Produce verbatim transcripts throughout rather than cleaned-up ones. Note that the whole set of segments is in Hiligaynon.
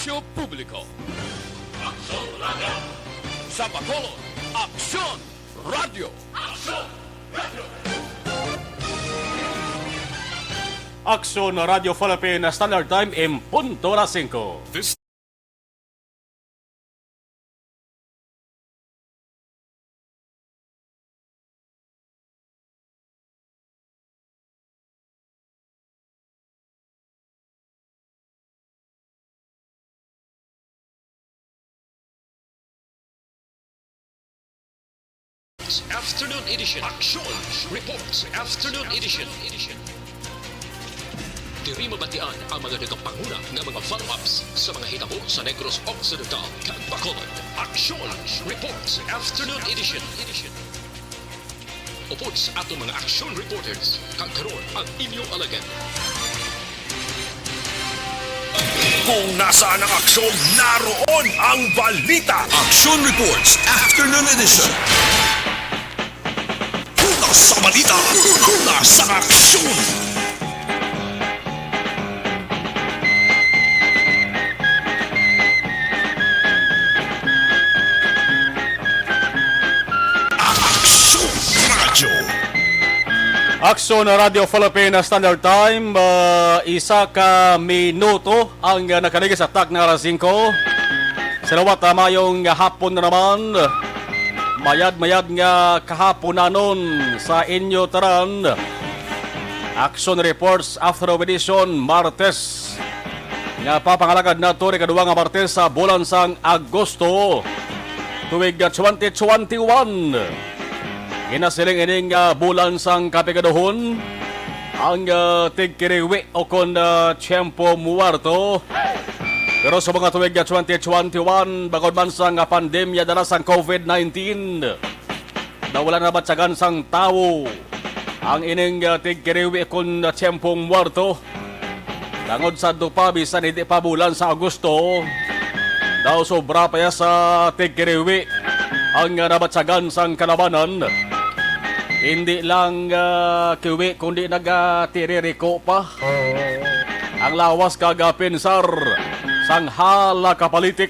Publiko. Aksyon Radio. Sa Bacolod, Aksyon Radio. Aksyon Radio. Aksyon Radio Philippine Standard Time en punto alas singko. This Afternoon Edition. Action Reports Afternoon Edition. Diri mabatian ang mga nagapanguna nga mga follow-ups sa mga hitabo sa Negros Occidental kag Bacolod. Action Reports Afternoon Edition. Upod sa ato mga action reporters, kag karon ang inyo alagad. Kung nasaan ang aksyon, naroon ang balita. Action Reports Afternoon Edition. Una sa balita, una sa aksyon. Aksyon Radio. Aksyon Radio Philippine Standard Time, ah, isa ka minuto ang, ah, nakaligis sa tak na alas singko. Sa liwat, ah, mayong hapon na naman. Mayad-mayad nga kahaponanon sa inyo tanan. Action Reports Afternoon Edition, Martes. Nga papangalagad nato ni kadua nga Martes sa bulan sang Agosto, tuig nga twenty twenty-one. Ginasiling ining, ah, bulan sang kapigaduhon, ang, ah, tigkiriwi o kon, ah, tiyempo muerto. Pero sa mga tuig nga twenty twenty-one, bangod man sang, ah, pandemya dala sang covid nineteen, na wala nabatyagan sang tawo ang ining, ah, tigkiriwi kon, ah, tiyempong muerto. Tangod sa dupa, bisan hindi pa bulan sa Agosto, daw sobra pa ya sa tigkiriwi ang, ah, nabatyagan sang kalabanan. Hindi lang, ah, kiwi, kundi nagatiririko pa ang lawas kag, ah, pinsar sang hala ka politik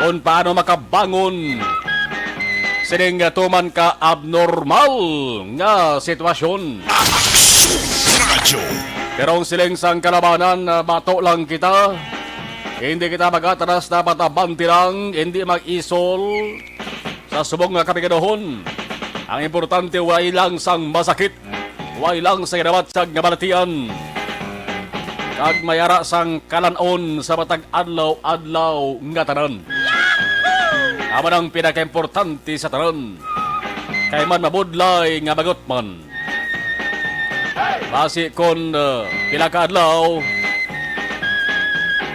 kon paano makabangon sining tuman ka abnormal nga sitwasyon. Aksyon Radyo. Pero ang siling sang kalabanan, ah, bato lang kita. Hindi kita mag-atras, dapat abante lang, hindi mag-isol. Sa subong nga kapigaduhon, ang importante, way lang sang masakit, way lang sang ginabatyag nga balatian, kag may ara sang kalan-on sa matag adlaw-adlaw nga tanan. Amo ang pinakaimportante sa tanan, kay man mabudlay nga bagot man. Basi kon, uh, pila ka adlaw,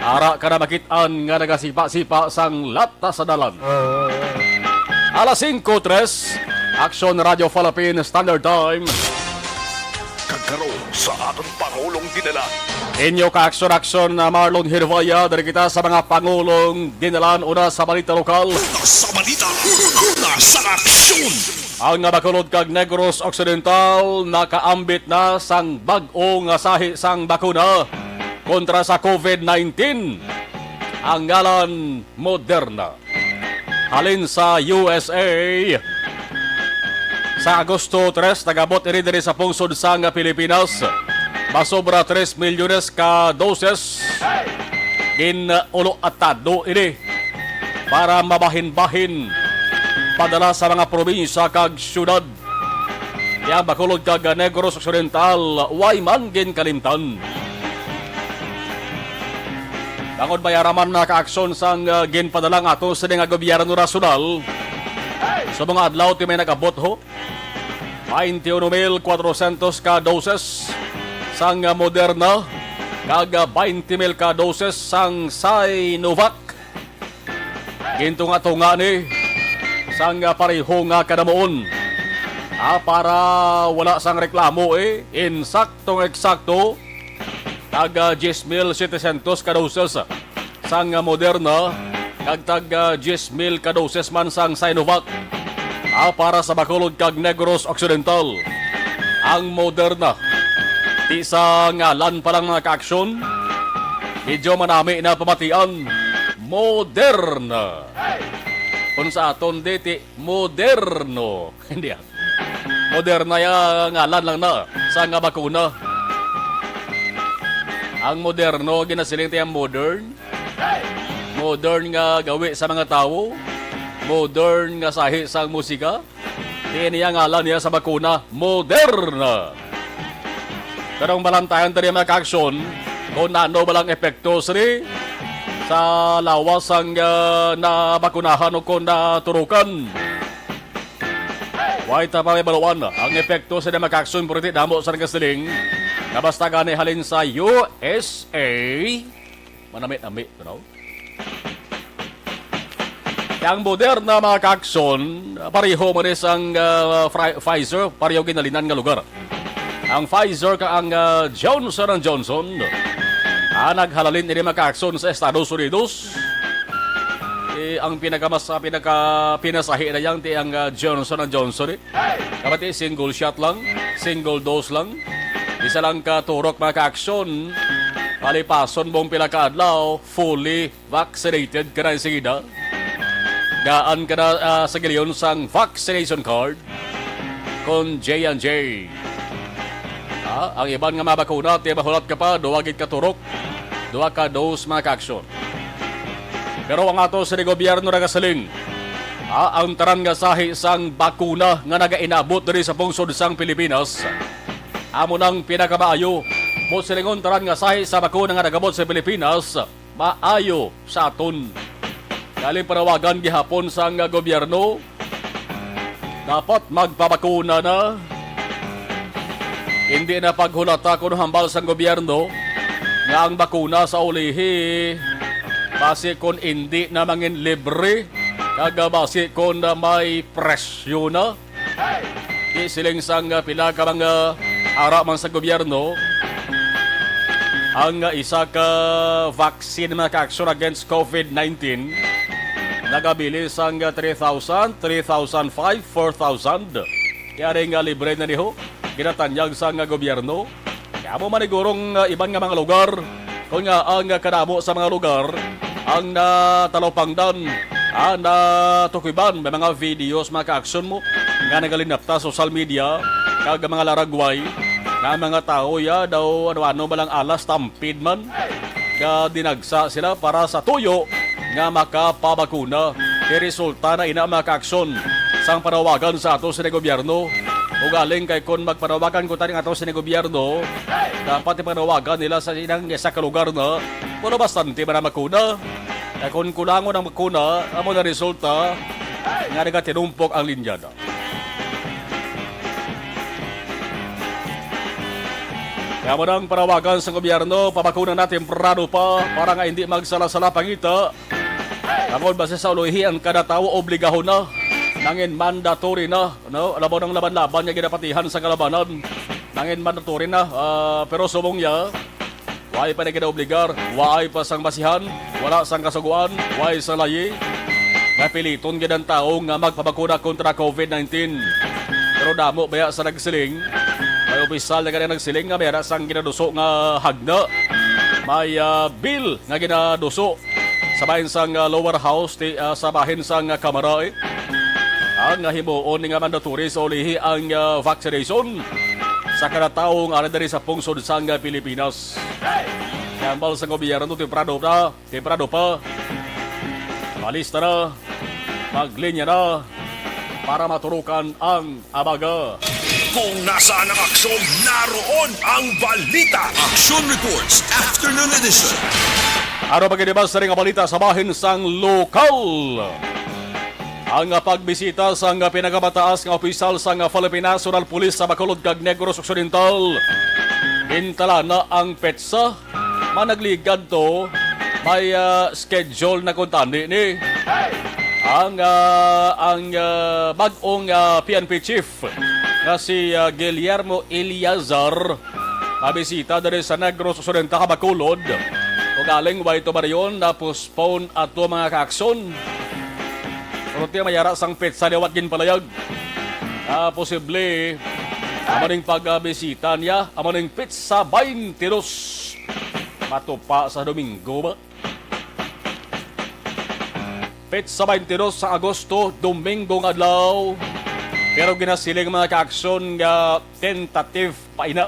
ara ka na makit-an nga nagasipa-sipa sang lata sa dalan. Alas singko tres, Aksyon Radio Philippine Standard Time. Kag karon sa aton Pangulong Dinalan. Inyo ka Aksyon Aksyon na Marlon Hirvaya, diri kita sa mga Pangulong Dinalan, una sa balita lokal. Una sa balita, una sa aksyon. Ang Bacolod kag Negros Occidental nakaambit na sang bag-o nga sahi sang bakuna kontra sa covid nineteen, ang ngalan Moderna. Halin sa U S A, sa Agosto tres, nag-abot ini diri sa pungsod sang Pilipinas. Masobra tres milyones ka doses. Gin-ulo atado ini para mabahin-bahin padala sa mga probinsya kag syudad. Ang Bacolod kag Negros Occidental, way man ginkalimtan. Tungod may ara man na ka aksyon sang, ah, ginpadala nga ato sini nga gobyerno nasyonal, sa mga adlaw ti may nag-abot ho, twenty-one mil cuatrocientos ka doses sang, ah, Moderna, kag, ah, twenty mil ka doses sang Sinovac. Gintunga-tunga ni sang, ah, pareho nga kanamuon. Ah, para wala sang reklamo, eh, insaktong eksakto, tag, ah, diyes mil setecientos ka doses sang, ah, Moderna, kag tag, ah, diyes mil ka doses man sang Sinovac. Ah, para sa Bacolod kag Negros Occidental, ang Moderna, ti sa ngalan pa lang, mga kaaksyon, Medyo manami na pamatian. Moderna. Kung sa aton diti, moderno. Hindi, ah. Moderna ya ngalan lang na sa nga bakuna. Ang moderno, ginasiling ti ang modern. Modern nga gawi sa mga tawo. Modern nga sahi sang musika. Diin niya ngalan niya sa bakuna, Moderna. Pero ang balantayan diri, mga ka-aksyon, kung ano ba lang epekto sini sa lawas sang, ah, nabakunahan o kung naturukan. Way ta pa may baluan ang epekto sini, mga ka-aksyon, pero ti damo sa nagasiling na basta gani halin sa U S A, manami-nami, you know? Ang Moderna, mga ka-aksyon, pareho man ni sang, ah, Fri-, Pfizer, pareho ginhalinan nga lugar. Ang Pfizer kag ang, ah, Johnson and Johnson, ah, naghalalin ini, mga ka-aksyon, sa Estados Unidos. Eh, ang pinakamas-, ah, pinaka pinasahi na yang ti ang, ah, Johnson and Johnson, eh. Kabati single shot lang, single dose lang. Isa lang ka turok, mga ka-aksyon. Palipason mong pila ka adlaw, fully vaccinated ka na enseguida. Gaan ka na, ah, sa giliyon sang vaccination card kon J and J. Ah, ang iban nga mga bakuna, ti mahulat ka pa, duha gid ka turok, duha ka dose, mga ka-aksyon. Pero ang ato sini gobyerno nagasiling, ah, ang tanan nga sahi sang bakuna nga nagainabot diri sa pungsod sang Pilipinas, amo nang pinakamaayo. Mo silingon, tanan nga sahi sa bakuna nga nagabot sa Pilipinas, maayo sa aton. Kali panawagan gihapon sang gobyerno, dapat magpabakuna na. Hindi na paghulata kuno hambal sang gobyerno nga ang bakuna sa ulihi basi kon hindi na mangin libre kag basi kon may presyo na. Di siling sang, ah, pila ka mga ara man sa gobyerno, ang, ah, isa ka vaccine, mga ka-aksyon, against COVID nineteen nagabili sang, ah, three thousand, three thousand five, four thousand. Yari nga libre na niho, ginatanyag sang, ah, gobyerno. Kaya mo manigurong, ah, iban nga mga lugar, kung nga ang, ah, kadamo sa mga lugar ang natalupangdan, ah, natukiban, may mga videos, mga ka-aksyon mo, nga nagalinapta sa social media, kag mga laragway, nga mga tawo ya daw ano-ano ba lang alas tampid man, nga dinagsa sila para sa tuyo nga makapabakuna. Kay resulta na ina, mga ka-aksyon, sang panawagan sa ato sini gobyerno. Ugaling kay kon magpanawagan ko taning ato sini gobyerno, dapat ipanawagan nila sa inang isa ka lugar na wala bastante man ang makuna. Kay kon kulangon ang makuna, amo na resulta nga nagatinumpok ang linyada. Kaya mo nang panawagan sa gobyerno, pabakuna na temprano pa para nga hindi magsala-sala pangita. Tungod basi sa ulihi ang kada tawo obligahon na, nangin mandatory na, no? Alam mo nang laban-laban nga ginapatihan sa kalabanan, nangin mandatory na, ah, pero subong niya, way pa na ginaobligar, way pa sang basihan, wala sang kasugoan, way sa layi. Napiliton gid ang tawo nga magpabakuna kontra COVID nineteen. Pero damo baya sa nagsiling, may opisyal na gani nagsiling nga may ara sang ginaduso nga hagna. May, ah, bill nga ginaduso sa bahin sang, ah, lower house, ti, ah, sa bahin sang, ah, Kamara, eh. Ang, ah, himuon nga mandatory sa ulihi ang, ah, vaccination sa kada tawo nga ari diri sa pungsod sang, ah, Pilipinas. Hambal sa gobyerno, temprano na, temprano pa. Malista na, maglinya na, para maturukan ang abaga. Kung nasaan ang aksyon, naroon ang balita. Action Reports, Afternoon Edition. Ano pa gid ba sa ring balita sa bahin sang lokal? Ang pagbisita sang pinakamataas nga opisyal sang Philippine National Police sa Bacolod kag Negros Occidental, gintalana ang petsa. Managligad to, may, ah, schedule na kuntani ni ang, ah, ang, ah, bag-ong, ah, P N P chief nga si, ah, Guillermo Eleazar mabisita diri sa Negros Occidental, Bacolod. Ugaling way to ba dayon na postpone ato, mga kaaksyon. Pero ti mayara sang petsa liwat ginpalayag. Ah, posible, amo ning pagbisita niya, amo ning petsa twenty-two. Matupa sa Domingo ba? Petsa twenty-two sa Agosto, Domingo nga adlaw. Pero ginasiling, mga kaaksyon, nga tentative pa ina.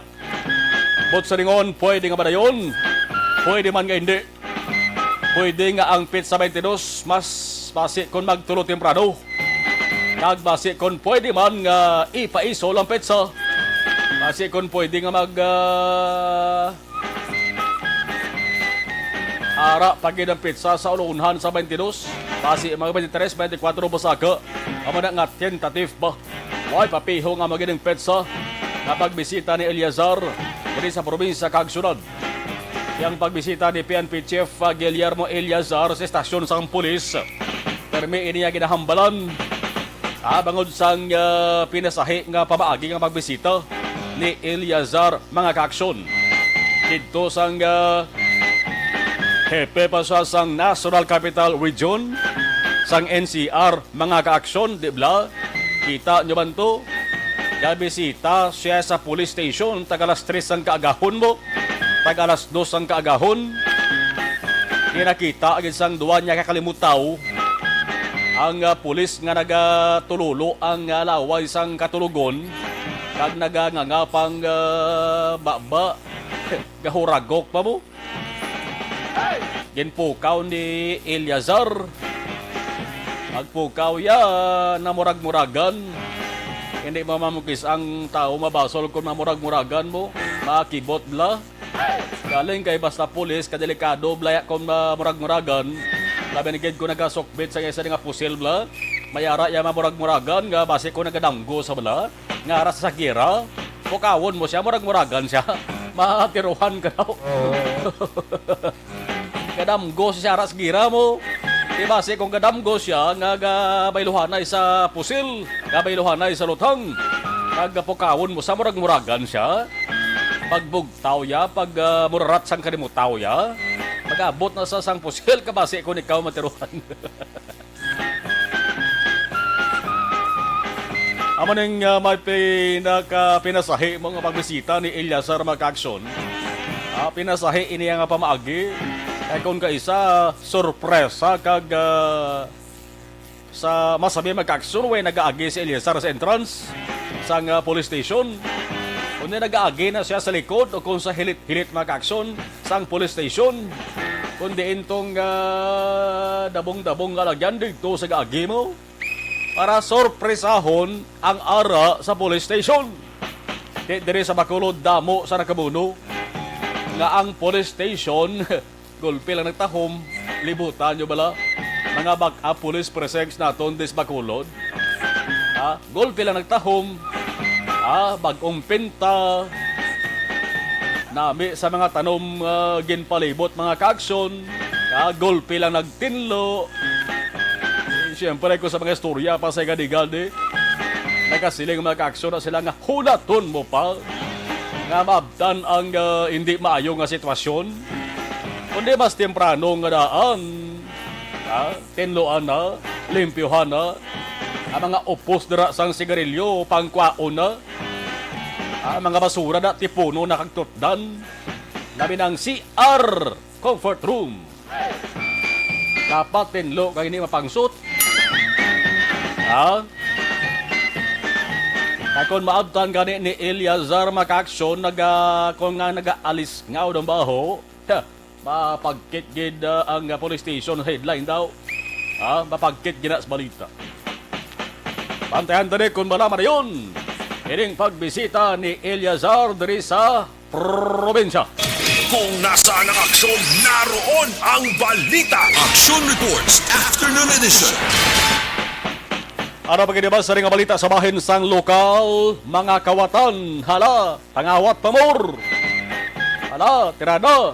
Buot silingon, pwede nga madayon, pwede man nga hindi. Pwede nga ang petsa twenty-two mas basi kon magtulo temprano. Kag basi kon pwede man nga ipaisol ang petsa. Basi kon pwede nga mag, ah, ara pa gid ang petsa sa ulunhan sa twenty-two. Basi mga twenty-three, twenty-four pasaka. Amo na nga tentative ba? Way papiho nga maging petsa nga pagbisita ni Eleazar diri sa probinsya kag syudad. Yang pagbisita ni P N P Chief, ah, Guillermo Eleazar sa estasyon sang pulis, permi ini nga ginahambalan, ah, bangod sang, ah, pinasahi nga pamaagi nga pagbisita ni Eleazar, mga kaaksyon. Didto sang, ah, hepe pa siya sang National Capital Region, sang N C R, mga kaaksyon, di bala? Kita nyo man to? Gabisita siya sa police station, tag alas tres sang kaagahon mo, tag alas dos sang kaagahon. Ginakita gid sang duwa niya ka kalimutaw ang, ah, pulis nga nagatulolo ang, ah, laway sang katulogon, kag naganganga pang, ah, baba. Gahuragok pa mo. Ginpukaw ni Eleazar. Pagpukaw ya, namurag-muragan. Hindi mamamukis ang tao mabasol kung mamurag-muragan mo. Makibot bala. Galing kay basta pulis, kadelikado bala ya kung mamurag-muragan. Labi na gid kung nagasukbit sa isa nga pusil bala. May ara ya mamurag-muragan nga basi kung nagadamgo sa bala. Nga ara sa gira. Pukawon mo siya, murag-muragan siya. Matiruhan ka daw. Oo. Kadamgo siya ara sa gira mo. Di basi kung kadamgo siya nga gabayluhanay sa pusil, gabayluhanay sa luthang, kag pukawon mo sa murag-muragan siya. Pagbugtaw ya, pag, ah, murarat sang kalimutaw ya, mag-abot na sa sang pusil ka basi kung ikaw matiruhan. Amo ning, ah, may pinaka-, pinasahi mo nga pagbisita ni Eleazar, mga kaaksyon. Ah, pinasahi ini nga pamaagi. Kay kung kaisa, sorpresa kag, ah, sa masabi, mga kaaksyon, way nagaagi si Eleazar sa entrance sang, ah, police station. Kundi nagaagi na siya sa likod o kung sa hilit-hilit, mga kaaksyon, sang police station. Kundi intong, ah, dabong-dabong nga lagyan dito sa gaagi mo para sorpresahon ang ara sa police station. Di diri sa Bacolod, damo sa nakabuno nga ang police station gulpi lang nagtahom. Libutan nyo bala? Mga backup police precincts naton dis Bacolod. Ha? Gulpi lang nagtahom. Ha? Bag-ong pinta. Nami sa mga tanom, ah, ginpalibot, mga kaaksyon. Ha? Gulpi lang nagtinlo. Eh, siyempre, kung sa mga istorya pa sa gadi-gadi, nagasiling, mga kaaksyon, na sila nga hunaton mo pa nga maabtan ang, ah, hindi maayo nga sitwasyon. Kundi mas temprano nga daan, ah, tinluan na, limpyuhan na ang mga upos dira sang sigarilyo, pangkwaon na, ah, mga basura na, tipuno na kag tutdan. Labi na ang C R, comfort room. Dapat tinlo kag hindi mapangsot. Ha? Kay kung maabtan gani ni Eleazar, mga kaaksyon, naga-, kung nga nagaalis nga daw baho, ha, mapagkit gid, ah, ang, ah, police station headline daw. Ha? Mapagkit gid na sa balita. Bantayan tani kung malaman na yun. Ining pagbisita ni Eleazar diri sa probinsya. Kung nasaan ang aksyon, naroon ang balita. Action Reports, Afternoon Edition. Ano pa gid ba sa ring balita sa bahin sang lokal, mga kawatan? Hala, tangawat pa more. Hala, tirada.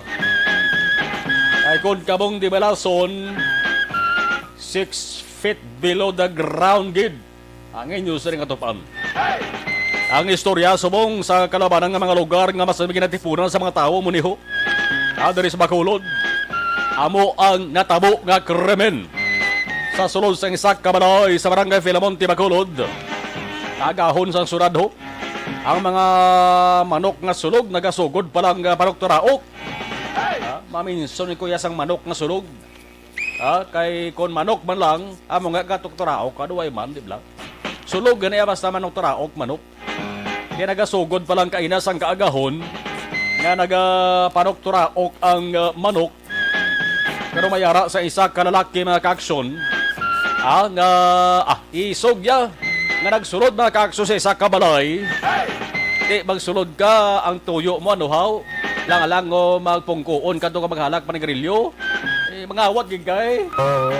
Ay kun kabong di balason, six feet below the ground gid ang inyo sa ring atupan. Ang istorya subong sa kalabanan nga mga lugar nga mas ginatipunan sa mga tawo muniho, ah, diri sa Bacolod, amo ang natabo nga krimen. Sa sulod sang isa ka balay sa Barangay Filamonte, Bacolod, kagahon sang syudad ho, ang mga manok nga sulog nagasugod pa lang, ah, panuktoraok. Ha? Maminson ni Kuya sang manok nga sulog. Ha? Kay kon manok man lang, amo nga katuraok ka, duway man, di ba? Sulog gani, basta manok turaok, manok. Kaya nagasugod pa lang kaina sang kaagahon nga nagapanok turaok ang, ah, manok. Pero may ara sa isa ka lalaki, mga kaaksyon, ah, nga, ah, isog ya nga nagsulod, mga kaaksyon, sa isa ka balay. Di magsulod ka, ang tuyo mo, ano, haw? Lang-lang o magpungkuon ka doon ka maghalak panigarilyo. Eh, mangawat gid kay. Oo.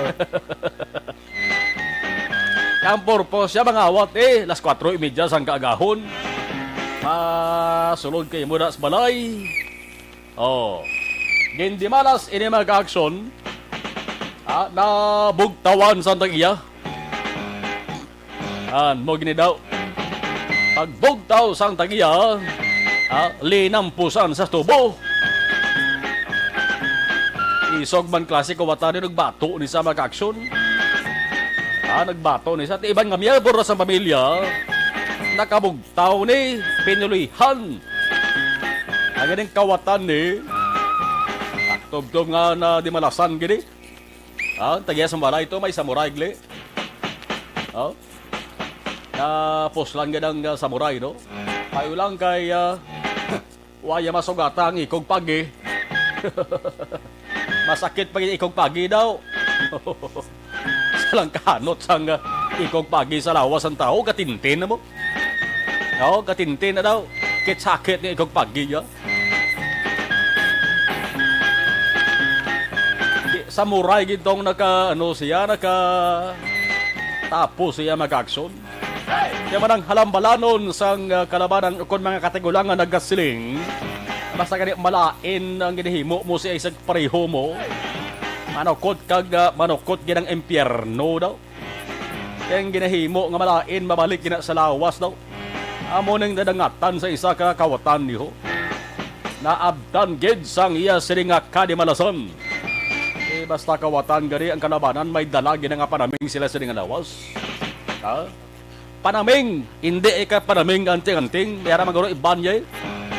Ang purpose siya, mangawat, eh, las kwatro y media sang kaagahon. Masulod kay mo na sa balay. Oh. Gindimalas ini, mga kaaksyon. Ah, nabugtawan sang tag-iya. An, mo gini daw. Pagbugtaw sang tag-iya, ah, linampusan sa tubo. Isog man klase kawatan ni, nagbato ni sa, mga kaaksyon. Ah, nagbato ni sa. Ti iban nga miyembro sa pamilya, nakabugtaw ni, pinulihan. Ang ganing kawatan ni. Tubtob nga na dimalasan gini. Ah, tagiya sa balay to, may samurai gli. Oh. Napuslan gid ang, ah, samurai, no? Payo lang kay, ah, waya masugata ang ikog pagi. Masakit pa gid ikog pagi daw. Sa lang kahanot sang, ah, ikog pagi sa lawas ang tao, katintin na mo. Oh, katintin na daw. Kit sakit ni ikog pagi, ah. Samurai gid tong naka, ano siya, naka tapos siya, mga kaaksyon. Kaya man ang halambalanon sang, ah, kalabanan ukon mga katigulangan nagasiling, basta gani malain ang ginahimo mo sa isang pareho mo, manukot kag, ah, manukot gid ang impyerno daw. Kay ang ginahimo nga malain mabalik gina sa lawas daw. Amo ning nadangatan sa isa ka kawatan niho. Naabtan gid sang iya sini nga kadimalasan. Eh, basta kawatan gani ang kalabanan, may dala gid nga panaming sila sini nga lawas. Ha? Panaming, hindi ika panaming anting-anting. May ara maguro iban yay.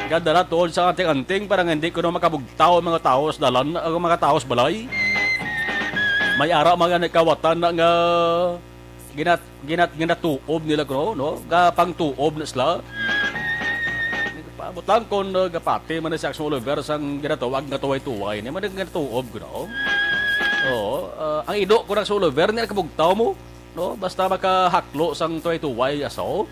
Gadala tuod sa anting-anting para nga hindi kuno makabugtaw ang mga tao sa dalan, ang mga tao sa balay. May ara mga ni kawatan na nga ginat-, ginat-, ginatuob nila kuno, no? Gapangtuob na sila. Paabot lang kung, uh, gapati man na si Axel Oliver sang ginatawag nga tuway-tuway. Ni man ang ginatuob kuno. Oo, uh, ang ido ko ng Axel Oliver, ni nakabugtaw mo, no? Basta makahaklo sang tuway-tuway, aso.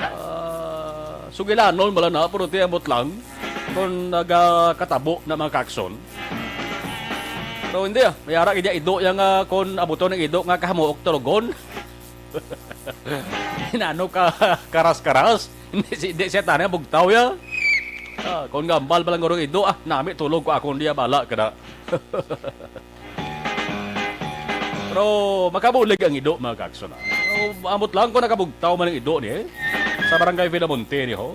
Ah, sugilanon, wala na, pero ti, ambot lang kung nagakatabo na, mga kaaksyon. Pero hindi, ah. May ara gid ya ido ya nga kung abuton ang ido nga kahamuok tulogon. Hinano ka karas-karas? Hindi si-, hindi siya tani bugtaw ya. Ah, kung gambal pa lang gurong ido, ah, nami tulog ko akong diya, bala ka na. Pero makabulig ang ido, mga kaaksyon, ah. Pero ambot lang kung nakabugtaw man ang ido ni, eh. Sa Barangay Villamonte ni, ho.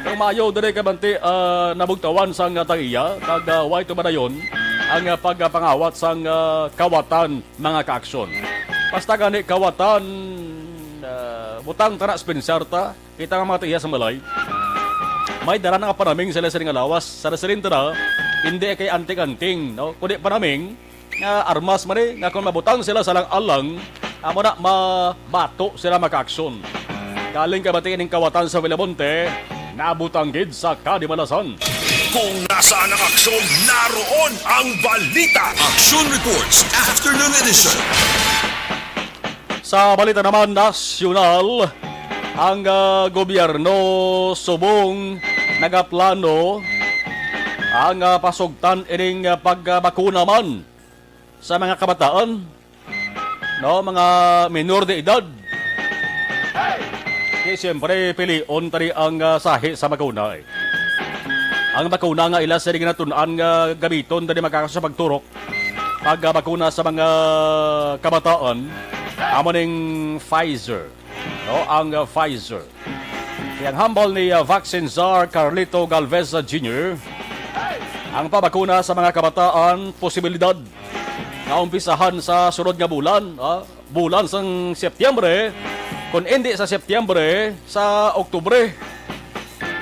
Pero maayo diri kay banti, ah, nabugtawan sang tag-iya, kag, ah, way tumadayon ang, ah, pagpangawat sang, ah, kawatan, mga kaaksyon. Basta gani kawatan, ah, butang tana sa pensar ta, kita nga mga tiya sa malay. May dara na nga panaming sila sa nga lawas, sa residente na, hindi kay anting-anting, no? Kundi panaming, nga armas man eh, nga kung mabutang sila sa lang-alang, amo na mabato sila makaaksyon. Galing kay bati ining kawatan sa Villamonte, nabutang gid sa kadimalasan. Kung nasaan ang aksyon, naroon ang balita. Action Reports, Afternoon Edition. Sa balita naman nasyonal, ang, ah, gobyerno subong nagaplano ang, ah, pasugtan ining, ah, pagbakuna man sa mga kabataan, no, mga minor de edad. Di siyempre, pilion tani ang, ah, sahi sa bakuna, eh. Ang bakuna nga ila sa ginatun-an nga gamiton tani makakaso sa pagturok, pag, ah, bakuna sa mga kabataan, amo ning Pfizer, no, ang, ah, Pfizer. Kaya ang hambal ni, ah, Vaccine Czar Carlito Galvez Junior, ang pabakuna sa mga kabataan, posibilidad nga umpisahan sa sunod nga bulan, ah, bulan sang Setyembre, kung hindi sa Setyembre, sa Oktubre.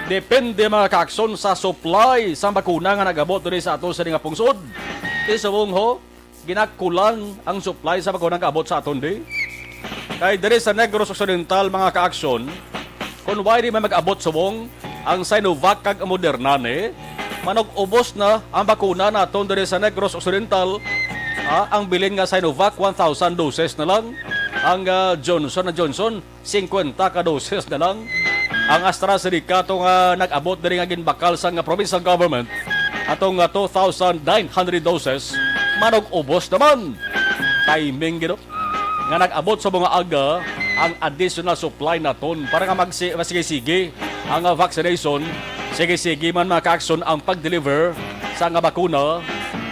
Depende, mga kaaksyon, sa supply sang bakuna nga nag-abot diri sa aton sini nga pungsod. Ti subong ho, ginakulang ang supply sa bakuna nga abot sa aton di. Kay diri sa Negros Occidental, mga kaaksyon, kung wala di man mag-abot subong ang Sinovac kag Moderna ni, manug-ubos na ang bakuna naton diri sa Negros Occidental. Ah, ang bilin nga Sinovac, one thousand doses na lang. Ang, ah, Johnson and Johnson, singkwenta ka doses na lang. Ang AstraZeneca, ato nga nag-abot diri nga ginbakal sang provincial government, ato nga two thousand nine hundred doses, manug-ubos naman. Timing gid, no? Nga nag-abot sa mga aga ang additional supply naton para nga magsi-, masige-sige ang, ah, vaccination. Sige-sige man, mga kaaksyon, ang pag-deliver sa nga bakuna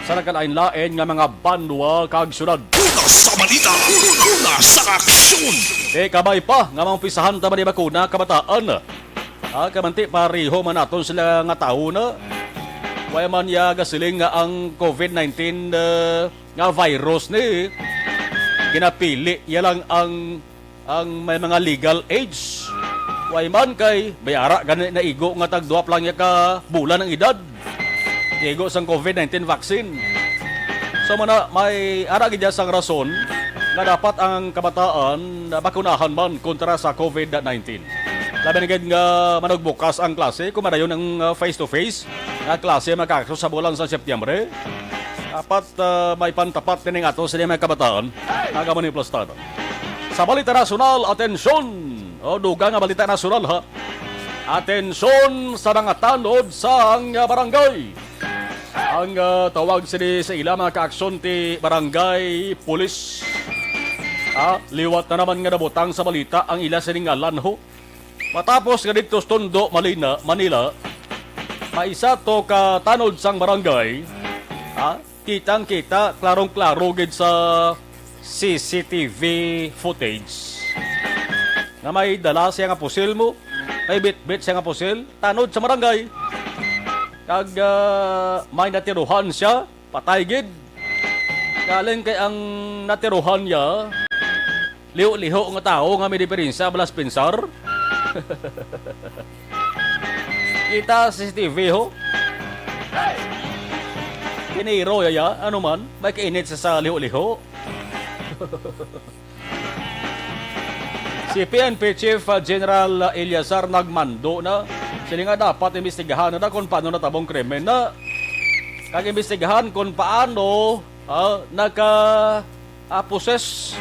sa nagkalain-lain nga mga banwa kag syudad. Una sa balita, una sa aksyon. Di kabay pa nga maumpisahan ta man ni bakuna, kabataan. Ah, kamanti, pareho man naton sila nga tawo na. Wala man ya gasiling nga ang COVID nineteen, ah, nga virus ni ginapili ya lang ang ang may mga legal age. Way man kay may ara gani naigo nga tag duha pa lang ya ka bulan ang edad. Igo sang COVID nineteen vaccine. So, mana, may ara gid ya sang rason nga dapat ang kabataan na bakunahan man kontra sa COVID nineteen. Labi na gid nga manugbukas ang klase, kung madayon ang, ah, face-to-face nga klase, mga kaaksyon, sa bulan sa Setyembre. Dapat, ah, may pantapat din ang ato sa mga kabataan. Nagaman yung plastano. Sa balita nasyonal, atensyon! O, dugang nga balita nasyonal, ha? Atensyon sa mga tanod sang, ah, barangay. Ang, ah, tawag sini sa ila, mga kaaksyon, ti barangay pulis. Ah, liwat na naman nga nabutang sa balita ang ila sining ngalan, ho. Matapos nga didto sa Tondo, Malina, Manila, may isa to ka tanod sang barangay, ah, kitang-kita, klarong-klaro gid sa C C T V footage nga may dala siya nga pusil mo, may bitbit siya nga pusil, tanod sa barangay. Kag, ah, may natiruhan siya, patay gid. Galing kay ang natiruhan niya, liho-liho nga tawo nga may diferensya, balas pensar. Kita sa C C T V, ho. Piniro, yaya, ano man, may kainit sa, sa liho-liho. Si P N P Chief, uh, General, uh, Eliazar nagmando na sini nga dapat imbestigahan na kung paano natabong krimen na kag imbestigahan kung paano, uh, naka, uh, poses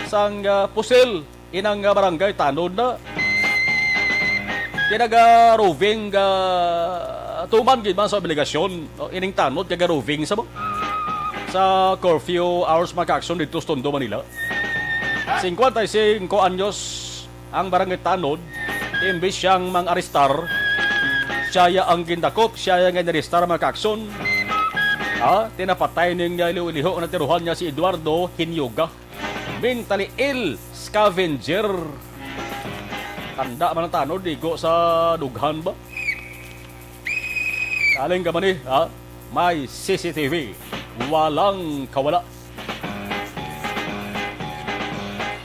sang, uh, pusil inang, uh, barangay tanod na. Tinaga-roving, uh, tuman gid man sa obligasyon, no? Ining tanod, taga-roving sa mo, sa curfew hours, mga kaaksyon didto sa Tondo, Manila. Singkwenta y singko anyos ang barangay tanod, imbis siyang mang-arestar, siya ya ang gindakop, siya ya nga inarestar, mga kaaksyon. Ha? Tinapatay ning, uh, liho-liho nga natiruhan niya si Eduardo Hinyuga. Mentally ill scavenger. Tanda man ang tanod, igo sa dughan ba? Galing ka man eh, ha? May C C T V. Walang kawala.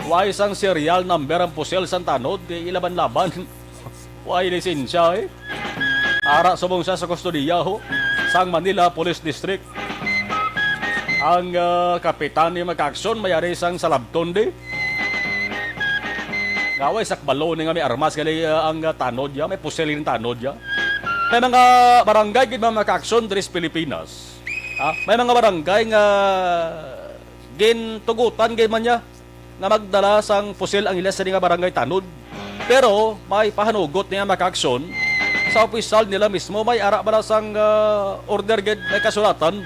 Way sang serial number ang pusil sang tanod, di ilaban-laban. Way lisensya, eh. Ara subong siya sa kustodiya, ho, sang Manila Police District. Ang, ah, kapitan ni, mga kaaksyon, may ari sang salabton di. Nga way sakbalo ni nga may armas gali, ah, ang, ah, tanod ya, may pusil yung tanod ya. May mga barangay gid, mga kaaksyon, diri sa Pilipinas. Ah, may mga barangay nga gintugutan gid man niya nga magdala sang pusil ang ila sini nga barangay tanod. Pero may pahanugot niya, mga kaaksyon, sa opisyal nila mismo, may ara bala sang, ah, order gid, may kasulatan,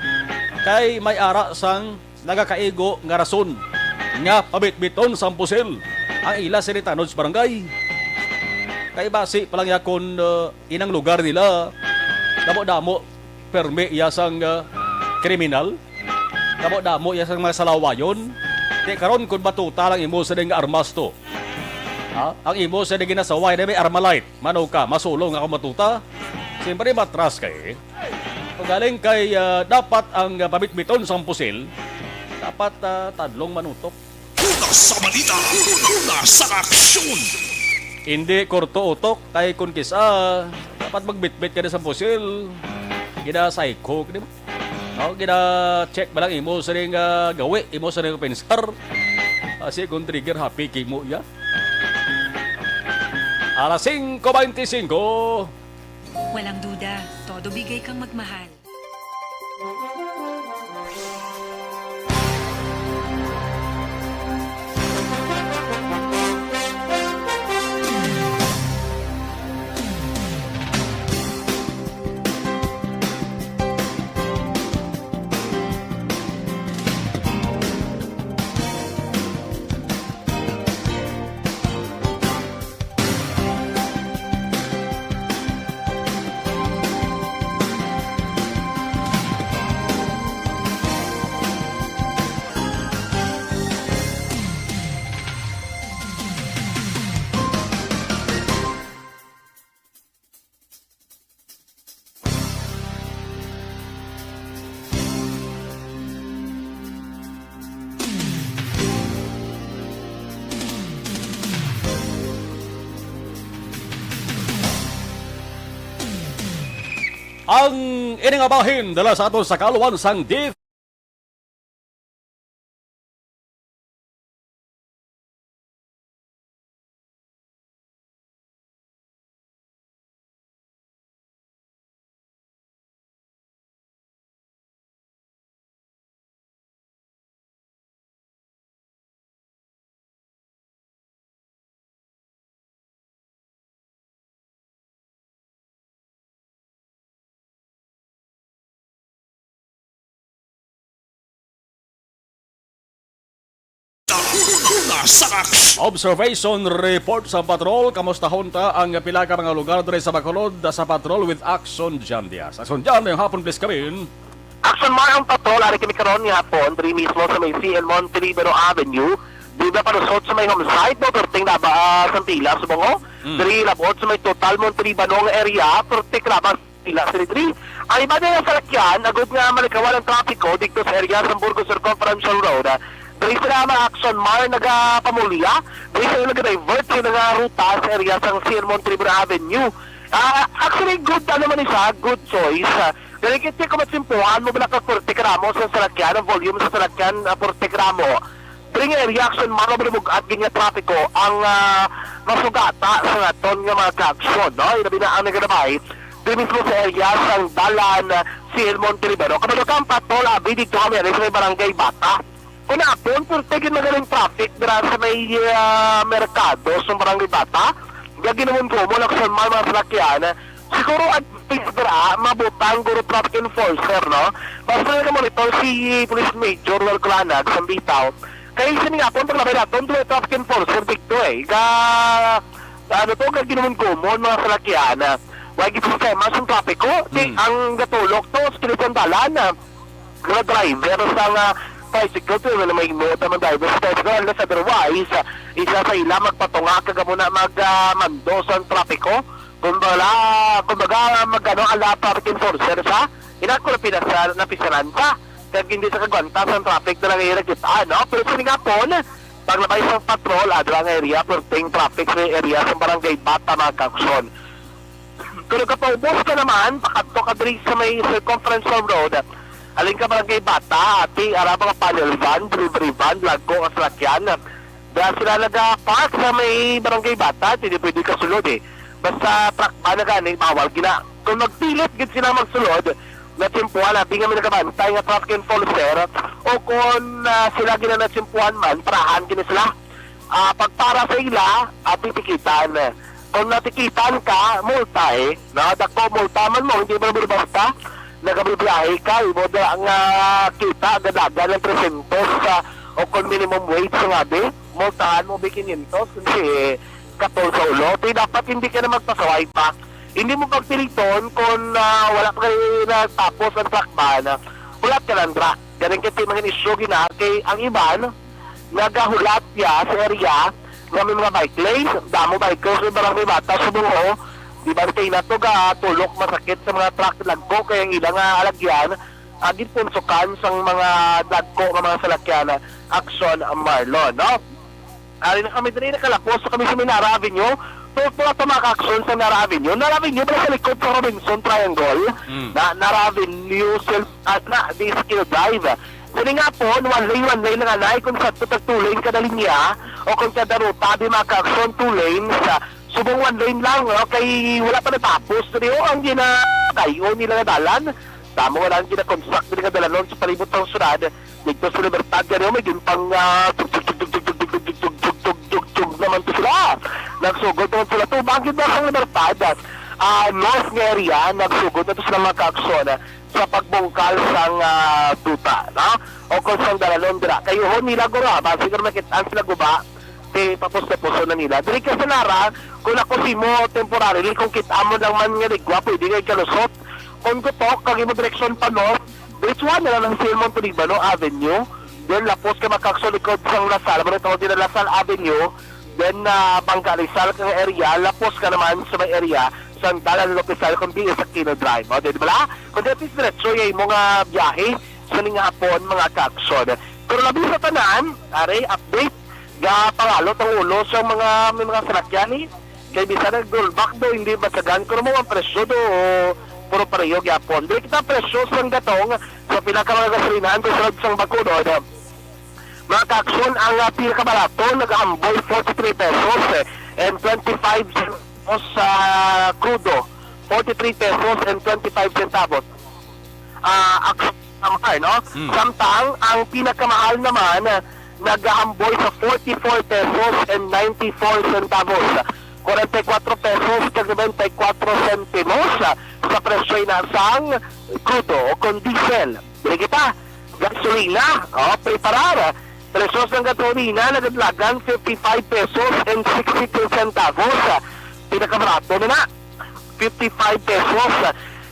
kay may ara sang nagakaigo nga rason nga pabitbiton sang pusil ang ila sini tanod sa barangay. Kay basi pa lang ya kon, ah, inang lugar nila, damo-damo permi iya sang, ah, kriminal. Damo-damo iya sang mga salawayon. Ti karon, kun batuta lang imo sa nga armas to, ha? Ang imo sa ginasaway na may Armalite. Mano ka, masulong ako matuta. Siyempre, matras kay. Kung galing kay, ah, dapat ang, ah, pabitbiton sang pusil, dapat, ah, tadlong manutok. Una sa balita, una sa aksyon. Hindi korto utok, kay kun kisa, Pat magbitbit ka na sa pusil, gina-psycho, di ba? No, gina-check ba lang imo sa ring, ah, gawi, imo sa ring pensar. Kasi kung trigger happy kay mo ya. Alas singko beintisinko. Walang duda, todo bigay kang magmahal. Ang ini nga bahin dala sa aton sa kaluan sang D Observation report sa patrol. Kamustahon ta ang pila ka mga lugar diri sa Bacolod sa patrol with Action Jan Diaz. Action Jan, ngayong hapon, please come in. Action Mar ang patrol, ari kami karon nga hapon, diri mismo sa may C L Montelibano Avenue. Dida palusot sa may home site, no, perting laba, ah, sang pila, subong, oh. Mm. Diri labot sa may Total Montelibano nga area, perting laba sang pila, sila diri. Ang iba nga salakyan, agud nga malikawan ang trapiko didto sa area sang Burgos Circumferential Road, ah, diri sila mga Action Mar nagapamulya, diri sila naga-divert sa ilang nga ruta sa area sang C L Montelibano Avenue. Ah, actually, good, ano man ni siya, good choice. Ah, Dali kiti kung matsimpuhan mo bala ka forty gramo sa salakyan, ang volume sa salakyan, ah, forty gramo. Diri nga area, Action Mar, mabulubog-at gid nga trapiko ang, ah, masugata sa aton nga mga kaaksyon, no? Ilabi na ang nagalabay diri mismo sa area sang dalan, ah, C L Montelibano. Kabalo ka ang patrol, abi, didto kami, ari sa may Barangay Bata. Kung hapon, purte gid magaling traffic dira sa may, ah, merkado, sa Barangay Bata. Gaginumon-gumon, Action Mar, mga salakyan. Siguro, ang police dira, mabutang guro traffic enforcer, no? Basta nga monitor si Police Major Wal Kulanag, sang Bitaw. Kay sini nga, pon paglabay naton, duha traffic enforcer dito eh. Ga, ano to, gaginumon-gumon, mga salakyan. Wala gid sistema sa trapiko. Di, Hmm. ang gatulok to, sa kalibutan dalan, ah. Mga driver sang, ah, tricycle, pero na may mo, tamang driver sa tricycle, unless otherwise, ah, isa sa ila magpatunga kag amo na mag, ah, mando sang trapiko. Kumbaga, kumbaga, mag, ano, ala traffic enforcer sa, ina ko na pinasa-, napisaran sa, kag hindi sa kagwanta sang traffic na lang ira kita, no? Pero sa nga pon, paglabay sang patrol, adra nga area, perting traffic sa area sa Barangay Bata, mga kaaksyon. Kung nagapaubos ka naman, pakadto ka diri sa may Circumferential Road, halin ka Barangay Bata, ati, ara mga panel van, delivery van, lagko nga salakyan. Dahil sila nag-park sa may Barangay Bata, hindi pwede ka sulod eh. Basta truck ba na gani, bawal gina. Kung magpilit gid sila magsulod, natsimpuhan, abi nga may nagabantay nga traffic enforcer, o kung, ah, sila gina natsimpuhan man, parahan gini sila. Ah, pagpara sa ila, ah, titikitan. Kung natikitan ka, multa eh. No? Dako multa man mo, hindi mo naman basta. Nagabibiyahe ka, imo da nga kita, gadagan ng trescientos sa, o kung minimum wage sa ngabi, multahan mo bi quinientos, kasi katol sa ulo. Di dapat hindi ka na magpasaway pa. Hindi mo pagpiliton kung, ah, wala pa kayo natapos ang truck ban. Hulat ka lang, dra. Galing kasi mga isyu gina, kay ang iban, nagahulat ya sa area nga may mga bike lanes, damo bikers, may barangay bata, subong ho, di ba, kay nato ga tulok masakit sa mga truck lagko, kay ang ilang nga alagyan, ah, ginpunsukan sang mga dagko nga mga salakyan, Action Marlon, no? Ari na kami diri, nakalapos na kami sa Minara Avenue. So, ito ato, mga ka-aksyon, sa Nara Avenue. Nara Avenue, bala sa likod sa Robinson Triangle. Mm. Na, Nara Avenue, Sil-, ah, na, di Skill Drive. Sini nga po, one lane, one lane nga anay, kung sa tag two lane kada linya, o kung kada ruta, di, mga ka-aksyon, two lanes, ah, subong one lane lang, no? Kay wala pa natapos. Diri, oh, ang ginadayon nila nga dalan. Tamo nga lang ginakonstruct diri nga dalanon sa palibot sang syudad. Dito sa Libertad, gani, may ginpang, ah, tug, tug, tug naman to sila. Nagsugod naman sila. Tubang gid na sang Libertad, ah, north nga area, nagsugod na to sila, mga ka-aksyon, sa pagbungkal sang, ah, duta, no? O kung sang dalanon dira. Kay uhon nila gura, ba, siguro makit-an sila guba, kay papos-tapuson na nila. Diri ka sa Nara, kung ako si mo temporarily, kung kita mo lang man nga ligwa, pwede nga ikalusot. Kung gutok, kag imo direksyon pa north, diretsuhan na lang ang Silmon Tulibano Avenue. Then, lapos ka, mga ka-aksyon, likod sang Lasal, mo tawag nila Lasal Avenue. Then, ah, Bangka Rizal ka area, lapos ka naman sa may area sang Dalan Lopezal, kung di sa Aquino Drive. O, di ba? Kung di, diretso yung imo nga biyahe sa ning hapon, mga ka-aksyon. Pero labi sa tanan, are, update, ga pangalot ang ulo sa mga, may mga salakyan, eh. Kay bisan nag-rollback do, hindi masagan. Pero mo ang presyo do, puro pareho gyapon. Diri kita presyo sang gatong sa pinaka mga gasolinahan sa sulod sang Bacolod. Mga ka-aksyon, ang, ah, pinakabarato nagaamboy forty-three pesos, eh, and twenty-five centavos sa krudo. Forty-three pesos and twenty-five centavos. Ah, aksyon, no? Mm. Samtang ang pinakamahal naman, ah, nagaamboy sa forty-four pesos and ninety-four centavos. Forty-four pesos kag ninety-four sentimos, ah, sa presyo na sang krudo o kon diesel. Diri kita, gasolina, oh, preparar. Presyo sang gasolina, nagdalagan fifty-five pesos and sixty-two centavos. Pinakabarato na na, fifty-five pesos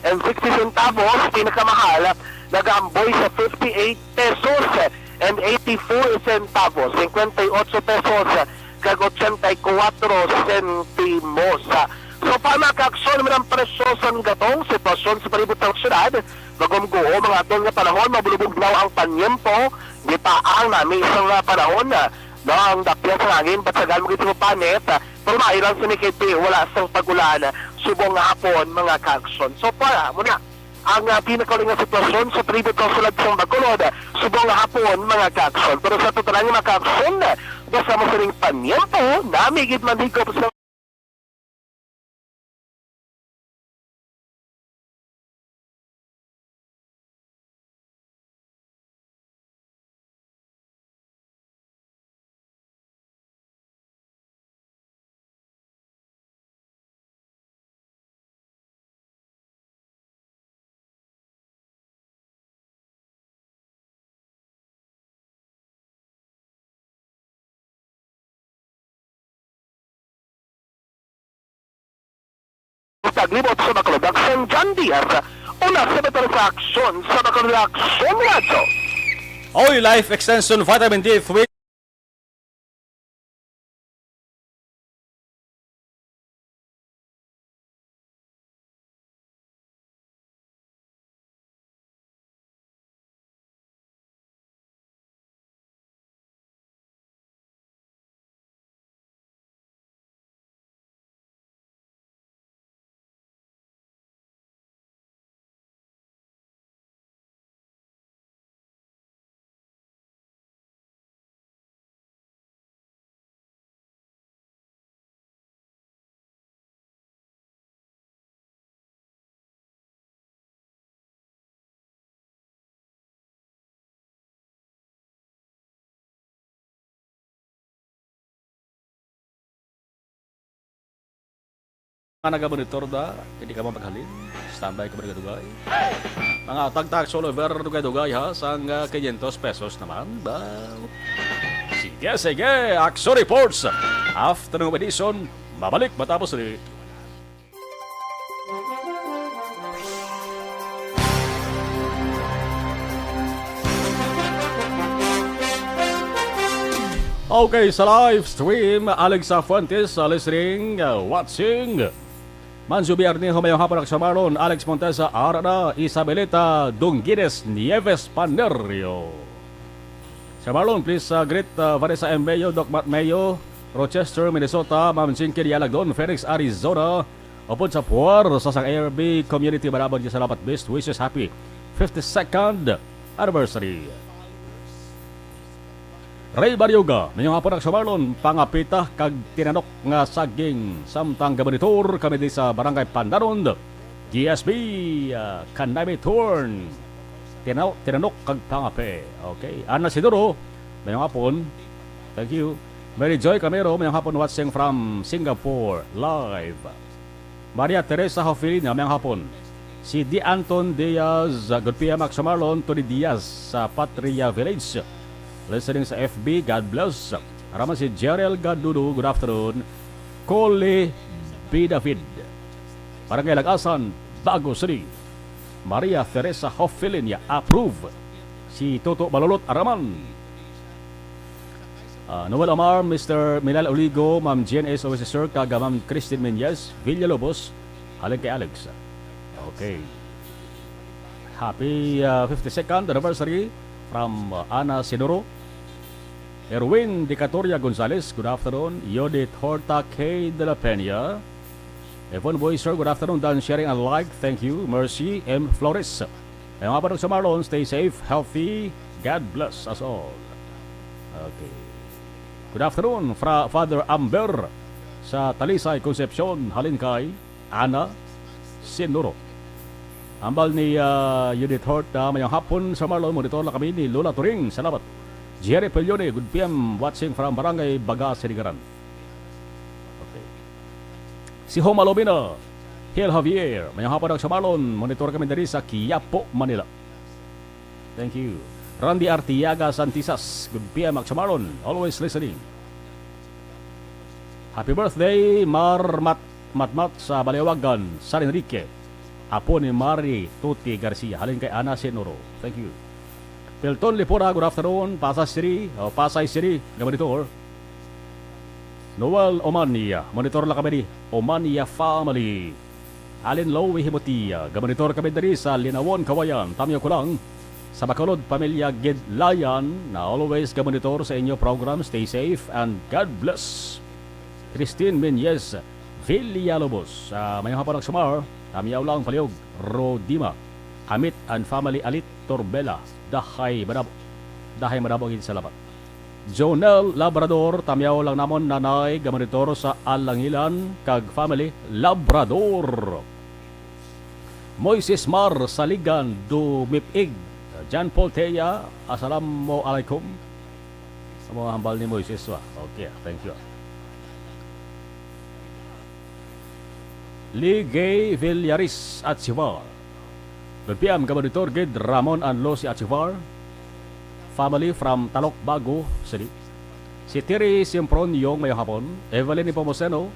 and sixty centavos. Pinakamahal, nagaamboy sa fifty-eight pesos and eighty-four centavos. Cincuenta y ocho pesos kag ochenta y cuatro centimos. So, pa, mga ka-aksyon, man ang presyo sang gatong, sitwasyon sa palibot sang syudad, magumguo, mga aton nga panahon, mabulubugnaw ang panyempo, gipaang nami sa nga panahon, no, ang dapya sa hangin, batsagan mo gid sa panit, pero mailang sa mikiti, wala sang pag-ulan, subong nga hapon, mga ka-aksyon. So, pa, muna, ang, ah, pinakauli nga sitwasyon sa palibot sa sulod sang Bacolod, subong nga hapon, mga ka-aksyon. Pero sa totalan nga mga ka-aksyon, basta mo sining panyempo, nami gid manhikop sa Taglibot sa Bacolod, Aksyon, John Diaz, una sa Bacolod sa Aksyon, sa Bacolod Aksyon Radyo. Oy, Life Extension Vitamin D three. Mga nagamonitor da, hindi ka mo maghalin. Standby ka ba, dugay-dugay? Mga tagtag all over, dugay-dugay, ha, sang, ah, quinientos pesos naman. Ba? Sige, sige, Aksyon Reports. Afternoon edition, mabalik matapos ni Okay, sa live stream, Alexa Fuentes, uh, listening, uh, watching. Manjo Biarni, humayong hapon, Aksyon Marlon, Alex Montesa, Arana, Isabelita, Dungines, Nieves, Panerio. Sir Marlon, please, uh, greet, uh, Vanessa M. Mayo, Doc Matt Mayo, Rochester, Minnesota, Ma'am Jinky Dialagdon, Phoenix, Arizona. Upod sa puwersa sang A R B Community, manabon nga salamat, best wishes, happy fifty-second anniversary. Ray Barioga, mayong hapon, Akso Marlon, pangapita kag tinanok nga saging, samtang gamonitor kami di sa Barangay Pandanon, G S B, ah, Kanami Torn. Tinaw-, tinanok kag pangape. Okay. Ana Sidoro, mayong hapon. Thank you. Mary Joy Camero, mayong hapon, watching from Singapore, live. Maria Teresa Hofilina, mayong hapon. Si D. Anton Diaz, uh, good P M, Akso Marlon, Tony Diaz sa Patria Village. Listening sa F B, God bless. Ara man si Jeriel Gadudo, good afternoon. Cole B. David, Barangay Lagasan, Bago City. Maria Teresa Hofilinia, approve. Si Toto Balulot, ara man. Ah, Noel Amar, Mister Milal Oligo, Ma'am Jen S O S Sir, kag Ma'am Christine Menyes, Villalobos, halin kay Alex. Okay. Happy, ah, fifty-second anniversary from, ah, Ana Sinuro. Erwin Dicatoria Gonzalez, good afternoon. Yodit Horta K. De La Peña. Yvonne Boy, sir, good afternoon. Dan sharing and like, thank you. Mercy M. Flores. Mayong hapon, Akso Marlon, stay safe, healthy. God bless us all. Okay. Good afternoon, Fra-, Father Amber sa Talisay, Concepcion, halin kay Ana Sinuro. Ambal ni, ah, Judith Horta, mayong hapon, Sir Marlon, monitor lang kami ni Lola Turing. Salamat. Jerry Pelione, good P M, watching from Barangay Baga, Sinigaran. Okay. Si Homa Lomina, Hill Javier, mayong hapon, Akso Marlon, monitor kami diri sa Quiapo, Manila. Thank you. Randy Artiaga Santisas, good P M, Akso Marlon, always listening. Happy birthday, Mar Mat-, Matmat sa Balewagan, San Enrique. Apo ni Mari Tuti Garcia, halin kay Ana Sinuro. Thank you. Pelton Lipura, good afternoon. Pasay City, o Pasay City, nga monitor. Noel Omania, monitor lang kami ni Omania family. Alin Lowy Himutia, gamonitor kami diri sa Linawon, Kawayan. Tamyaw ko lang sa Bacolod, pamilya Gidlayan, na always gamonitor sa inyo program. Stay safe and God bless. Christine Menyes Villalobos, ah, mayong hapon, Akso Mar. Tamyaw lang, palihog. Rodima Amit and family, Alit Torbela. Dahay madabo. Dahay madabo gid, salamat. Jonel Labrador, tamyaw lang namon, nanay, gamonitor sa Alangilan kag family, Labrador. Moises Mar Saligan, Dumipig. John Paul Teya, assalamu alaikum. Sa mga hambal ni Moises, wa? Okay, thank you. Ligay Villaris Achivar. Good P M, Gabaditor gid Ramon and Lucy Achivar. Family from Talok Bago City. Si Tiri Simpron Yong, mayong hapon. Evelyn Nepomuceno.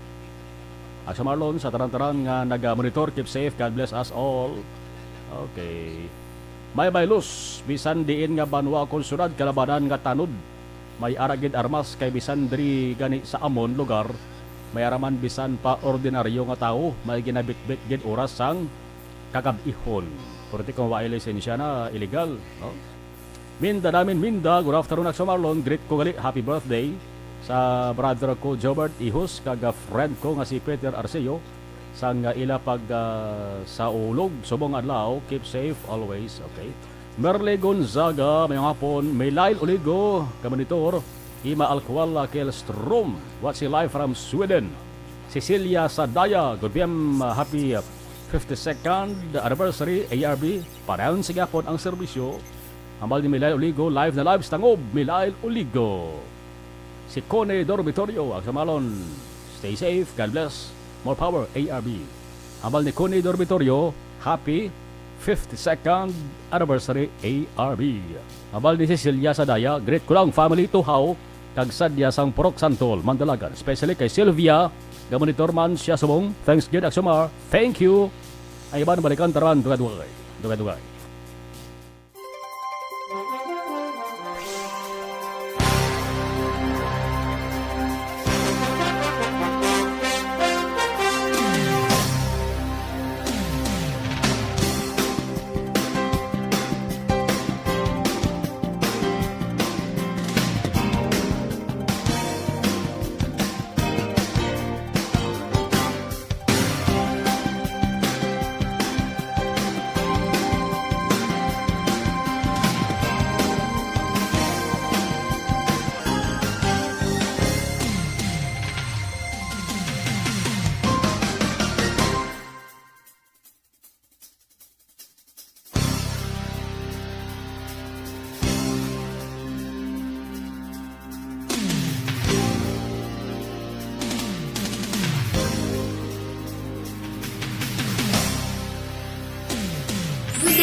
Akso Marlon, sa tanan-tanan nga naga-monitor, keep safe. God bless us all. Okay. May baylos, bisan diin nga banwa kon syudad, kalabanan nga tanod. May ara gid armas kay bisan diri gani sa amon lugar, may ara man bisan pa ordinaryo nga tawo, may ginabitbit gid oras sang kagab-ihon. Pwerte kung wa lisensya na, illegal, no? Minda namin, Minda, good afternoon, Akso Marlon. Greet ko gali, happy birthday sa brother ko, Jobert Ihos, kag, ah, friend ko nga si Peter Arceo, sang, ah, ila pag, ah, sa ulog, subong adlaw. Keep safe always, okay? Merle Gonzaga, mayong hapon. Milail Oligo, kamonitor. Ima Alcuala Kelstrom, watching live from Sweden. Cecilia Sadaya, good P M, uh, happy, uh, fifty-second anniversary, A R B. Padayon sa gihapon ang serbisyo. Hambal ni Milail Oligo, live na live sa Tangob, Milail Oligo. Si Connie Dormitorio, Akso Marlon, stay safe, God bless, more power, A R B. Hambal ni Connie Dormitorio, happy fifty-second anniversary, A R B. Hambal ni Cecilia Sadaya, greet ko lang family Tuhaw, kag Sadya sang Purok Santol, Mandalagan, especially kay Sylvia, gamonitor man siya subong. Thanks gid, Akso Mar. Thank you. Ang iban balikan taran, dugay-dugay. Dugay-dugay.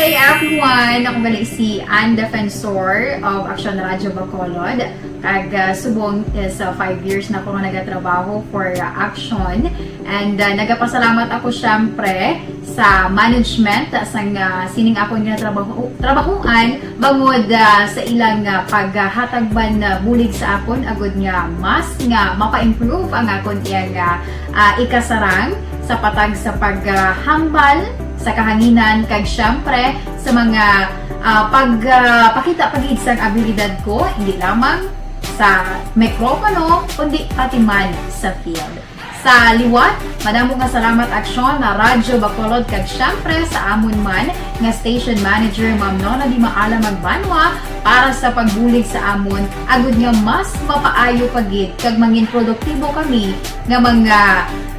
Hey everyone! Ako gali si Ann Defensor of Action Radio Bacolod. Kag, ah, subong is, ah, five years na ako nga nagatrabaho for, ah, Action. And, ah, nagapasalamat ako, syempre, sa management, ah, sang, ah, sining akon nga trabaho, trabahuan, bangod, ah, sa ilang, ah, paghatag man, ah, bulig sa akon, agud nga mas nga mapa-improve ang akon iyang, ah, ah, ikasarang sa patag sa paghambal sa kahanginan, kag syempre sa mga, ah, pag, ah, pakita pa gid sang abilidad ko, hindi lamang sa mikropono, kundi pati man sa field. Sa liwat, madamo nga salamat, Aksyon na Radyo Bacolod, kag syempre sa amon man nga station manager, Ma'am Nona Di Maala Magbanwa, para sa pagbulig sa amon, agud nga mas mapaayo pa gid kag mangin produktibo kami nga mga,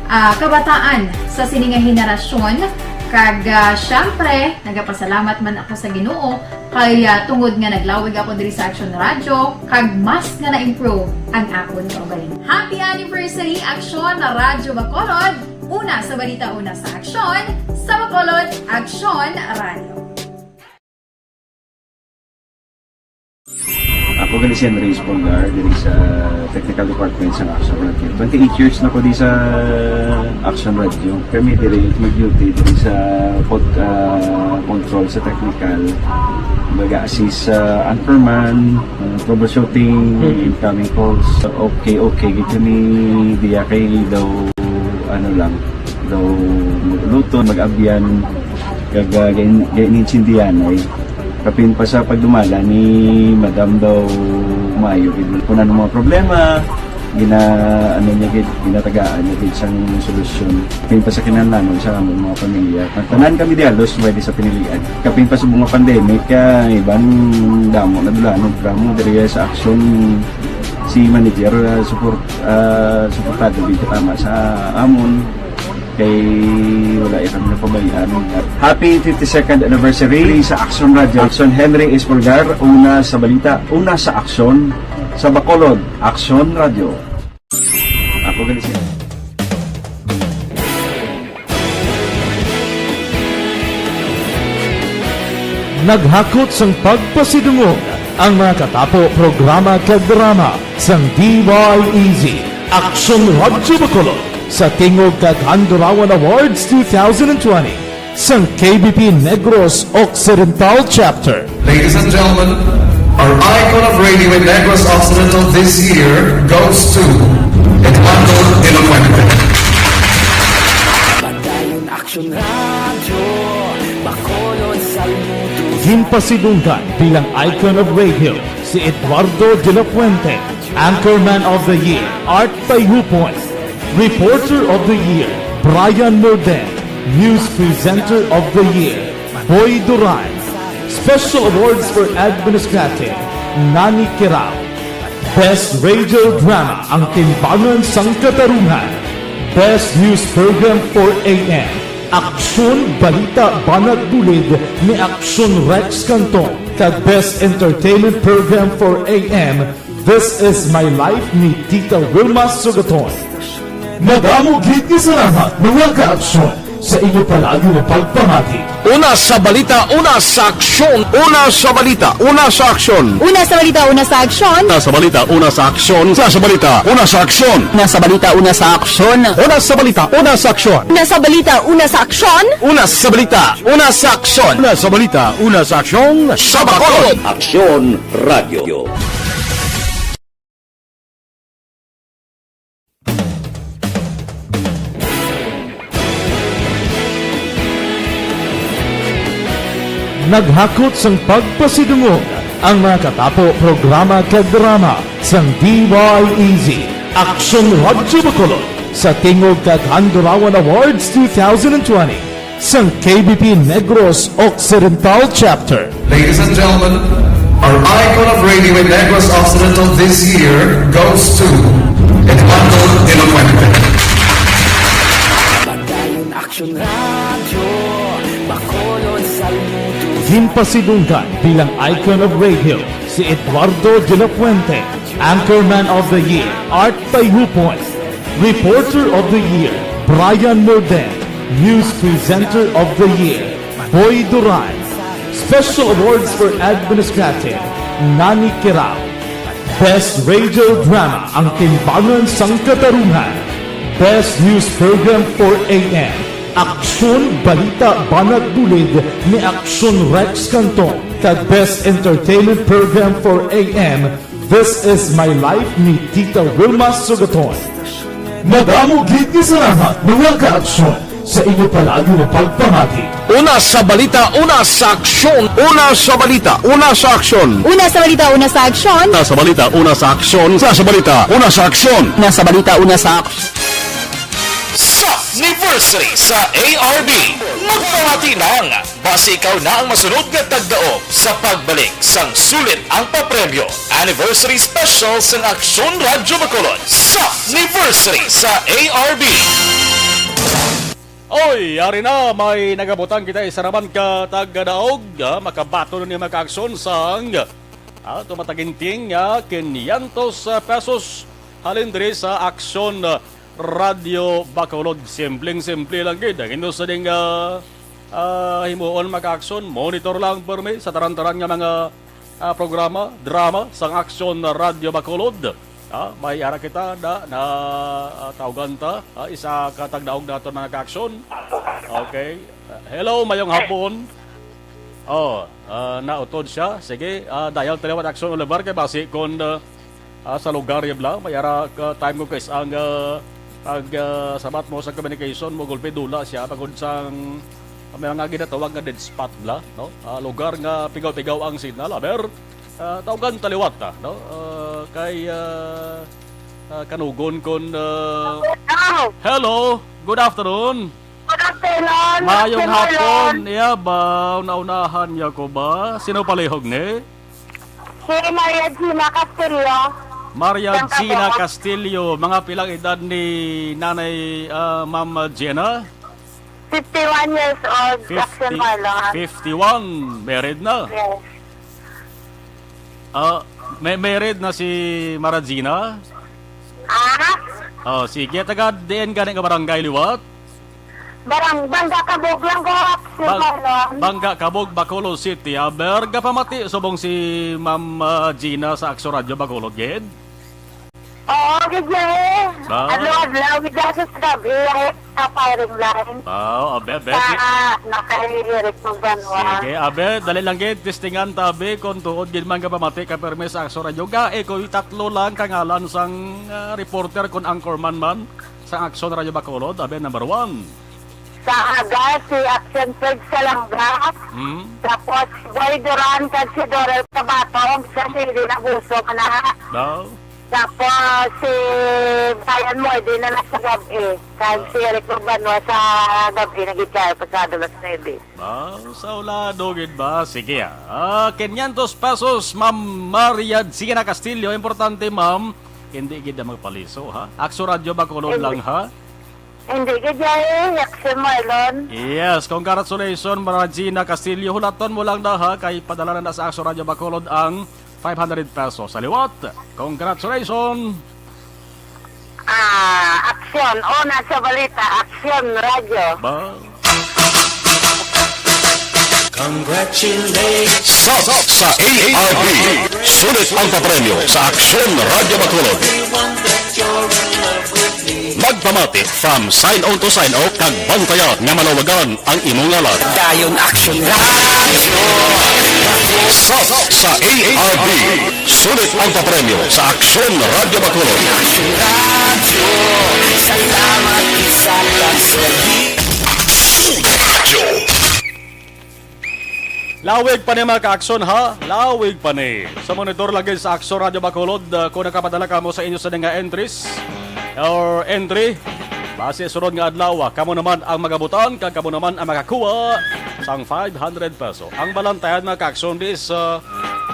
ah, kabataan sa sini nga henerasyon. Kag, ah, syempre, nagapasalamat man ako sa Ginoo kay, ah, tungod nga naglawig ako diri sa Action Radio, kag mas nga na-improve ang akon kaugalingon. Happy anniversary, Action na Radyo Bacolod! Una sa balita, una sa aksyon, sa Bacolod, Action Radio. Ako gali si Andres Polgar, diri sa Technical Department sa Action Radio. Twenty-eight years na ko di sa Action Radio. Kami diri mag-duty diri sa pod, ah, control sa technical. Mag-assist sa anchorman, ah, troubleshooting, incoming calls. Okay, okay, gid kami diya kay daw, ano lang, daw magluto, mag-abyan, kag, ah, gain-, gainintindihan ay. Kapin pa sa pagdumala ni Madam daw maayo gid. Kung ano mga problema, gina-, ano niya gid, ginatagaan niya gid sang solusyon. Kapin pa sa kinahanglanon sa among mga pamilya. Nagtanan kami di halos pwede sa pinilian. Kapin pa sa mga pandemic, ah, iban damo na dulanon, damo diri sa aksyon si manager, ah, support, ah, suportado gid tama sa amon. Kay wala ya kami napabayaan. Happy fifty-second anniversary sa Action Radio. Action Henry Espolgar, una sa balita, una sa aksyon, sa Bacolod, Action Radio. Ako gali siya. Naghakot sang pagpasidungog ang mga katapo, programa kag drama sang D Y E Z, Action Radyo Bacolod, sa Tingog kag Handurawan Awards two thousand twenty sang K B P Negros Occidental Chapter. Ladies and gentlemen, our icon of radio in Negros Occidental this year goes to Eduardo de la Fuente. Padayon Action Radio, Bacolod, Salmuto. Ginpasidunggan bilang icon of radio si Eduardo de la Fuente, Anchorman of the Year, Art Payhupon, Reporter of the Year, Brian Morden, News Presenter of the Year, Boy Duran, Special Awards for Administrative, Nani Kirao, Best Radio Drama, Ang Timbangan sang Katarungan, Best News Program for A M, Aksyon, Balita, Banat, Bulig ni Aksyon Rex Canton, kag Best Entertainment Program for A M, This Is My Life ni Tita Wilma Sugaton. Madamo gid nga salamat, mga ka-aksyon, sa inyo palagi nga pagpamati. Una sa balita, una sa aksyon. Una sa balita, una sa aksyon. Una sa balita, una sa aksyon. Una sa balita, una sa aksyon. Una sa balita, una sa aksyon. Una sa balita, una sa aksyon. Una sa balita, una sa aksyon. Una sa balita, una sa aksyon. Una sa balita, una sa aksyon. Una sa balita, una sa aksyon. Sa Bacolod. Aksyon Radio. Naghakot sang pagpasidungog ang mga katapo, programa kag drama sang D Y E Z, Aksyon Radyo Bacolod, sa Tingog kag Handurawan Awards two thousand twenty sang K B P Negros Occidental Chapter. Ladies and gentlemen, our icon of radio in Negros Occidental this year goes to Eduardo de la Fuente. Padayon Aksyon Radyo, Bacolod, Salmuto. Ginpasidunggan bilang icon of radio si Eduardo de la Fuente, Anchorman of the Year, Art Payhupon, Reporter of the Year, Brian Morden, News Presenter of the Year, Boy Duran, Special Awards for Administrative, Nani Kirao. Best Radio Drama, Ang Timbangan sang Katarungan. Best News Program for A M, Aksyon, Balita, Banat, Bulid ni Aksyon Rex Canton, kag Best Entertainment Program for A M, This Is My Life ni Tita Wilma Sugaton. Madamo gid nga salamat, mga kaaksyon, sa inyo palagi nga pagpamati. Una sa balita, una sa aksyon. Una sa balita, una sa aksyon. Una sa balita, una sa aksyon. Una sa balita, una sa aksyon. Una sa balita, una sa aksyon. Una sa balita, una sa aksyon. Sa anniversary sa A R B, magpamati lang. Basi ikaw na ang masunod nga tagdaog sa pagbalik sang sulit ang papremyo. Anniversary Special sang Aksyon Radyo Bacolod sa anniversary sa A R B. Oy, ari na, may nagabutang kita isa naman ka tagdaog, ah, makabaton ni mga aksyon sang, ah, tumataginting, ah, quinientos pesos halin diri sa Aksyon, ah, Radyo Bacolod. Simpleng-simple lang gid ang inyo sa ding, ah, ah, himuon, mga aksyon. Monitor lang permi sa taran-taran nga mga, ah, programa, drama sang Aksyon Radyo Bacolod. Ah, may ara kita na, na, ah, tawgan ta, ah, isa ka tagdaog naton, mga kaaksyon. Okay. Ah, hello, mayong hapon. Oh, ah, nautod siya. Sige, ah, dial taliwat, Aksyon Oliver, kay basi kon, ah, ah, sa lugar ya bla, may ara ka time ko kay ang, ah, pag, ah, sabat mo sa communication mo, gulpi dula siya pagod sang may mga ginatawag nga dead spot bla, no? Ah, lugar nga pigaw-pigaw ang signal, aber, ah, tawgan taliwat ta, no? Ah, kay, ah, ah, kanugon kon, ah, Hello. Hello, good afternoon. Good afternoon, Maayong Mister Marlon. Hapon. Iya ba, naunahan niya ko ba? Sino palihog ni? Si Maria Gina Castillo. Maria Gina Castillo. Mga pilang edad ni Nanay, ah, Ma'am Gina? Fifty-one years old, Fifty, Action Marlon. Fifty-one. Married na? Yes. Ah, may married na si Maria Gina? Ah? Oh, sige. Taga diin gani nga barangay liwat? Barang-, Bangga Kabog lang ko, Sir Bang-, Marlon. Bangga Kabog, Bacolod City. Aber, gapamati subong si Ma'am, ah, Gina sa Aksyon Radyo Bacolod, gid? Oo, gid, eh. Ah. Adlaw-adlaw, gid, sa gabi, eh, sa firing line. Ah, abe, abe. Sa, ah, nakahihirit ng banwa. Sige, abe, dali lang, gid. Testingan tabi kung tuod gid man gapamati ka permi sa Aksyon Radyo. Ga, eh, kung tatlo lang kangalan sang, ah, reporter kung anchorman man. Sa Aksyon Radyo Bacolod, abi, number one. Sa aga, si Action Fred Salanga. Hmm. Tapos, si Boy Duran, kag si Dorel Cabato, sa City, naguso ka na. Daw. Tapos, si Brian Moy, di na nasa gabi. Kag si Eric Urbano sa gabi, nag-retire pasado las nuebe. Ba, sa ulado gid ba? Sige, ah. Ah, quinientos pesos, Ma'am Maria Gina Castillo. Importante, ma'am, hindi gid na magpaliso, ha? Aksyon Radyo Bacolod lang, ha? Hindi gid, eh. Aksyon Marlon. Yes, congratulations, Maria Gina Castillo. Hulaton mo lang na, ha? Kay padala na sa Aksyon Radyo Bacolod ang five hundred pesos. Sa liwat, congratulations! Ah, aksyon. Una sa balita, Aksyon Radyo. Ba? Congratulations. Sa, sa A R B, sulit ang papremyo sa Aksyon Radyo Bacolod. Magpamati from sign on to sign off kag bantayan nga malawagan ang imong ngalan. Dayon Aksyon Radyo. Sa, sa A R B, sulit ang papremyo sa Aksyon Radyo Bacolod. Aksyon Radyo, salamat sa pagsulit. Aksyon Radyo. Lawig pa ni, mga ka-aksyon, ha? Lawig pa ni. Sa monitor lagi sa Aksyon Radyo Bacolod, uh, kung nakapadala kamo sa inyo sa nga entries or entry, base sunod nga adlaw, ah, kamo naman ang magabutang, kag kamo naman ang makakuha sang five hundred peso. Ang balantayan, mga ka-aksyon, is, uh,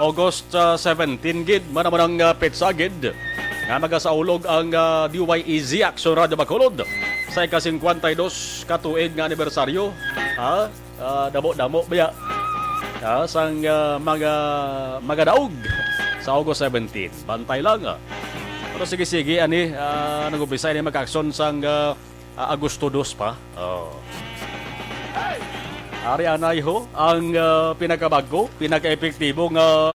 August, uh, seventeen gid, man naman ang, uh, petsa gid nga magasaulog ang, uh, D Y E Z Aksyon Radyo Bacolod sa ika-singkwenta y dos ka tuig nga anibersaryo, ha? Ah, damo-damo baya, ah, sang, ah, mga, mga daog sa August seventeen. Bantay lang, ah. Pero sige-sige, ani, ah, nag-umpisa ini mag-aksyon sang, ah, ah, Agosto dos pa. Oh. Ari anay ho ang, ah, pinakabag-o, pinaka-epektibo nga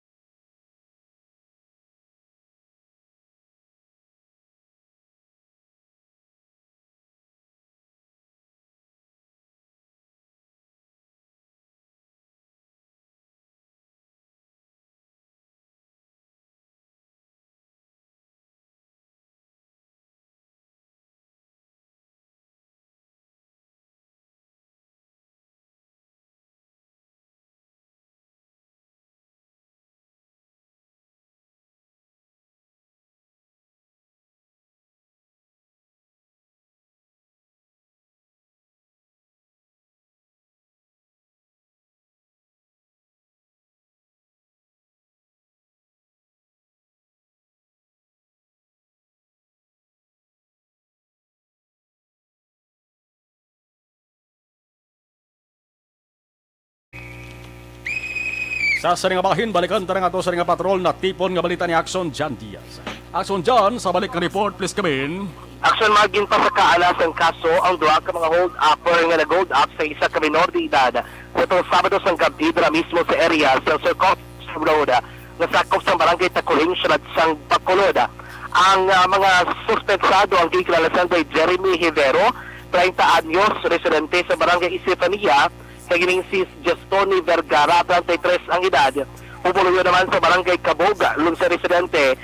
Sa sining nga bahin, balikan ta na nga to sa nga patrol, natipon nga balita ni Action John Diaz. Action John, sa balik nga report, please come in. Action Mark, ginpasakaan na sang kaso ang duha ka mga hold-upper nga nag-hold up sa isa ka minor de edad sa itong Sabado sang gabi dira mismo sa area sa Sir Cox Road, nga sakop sang Barangay Taculing, siyudad sang Bacolod. Ang, ah, mga suspetsado ang ginkilala sang kay Jeremy Hivero, treinta anyos, residente sa Barangay Estefania, kag ining si Justoni Vergara, treinta y tres ang edad, pumuluyo naman sa Barangay Cabog, lungsod residente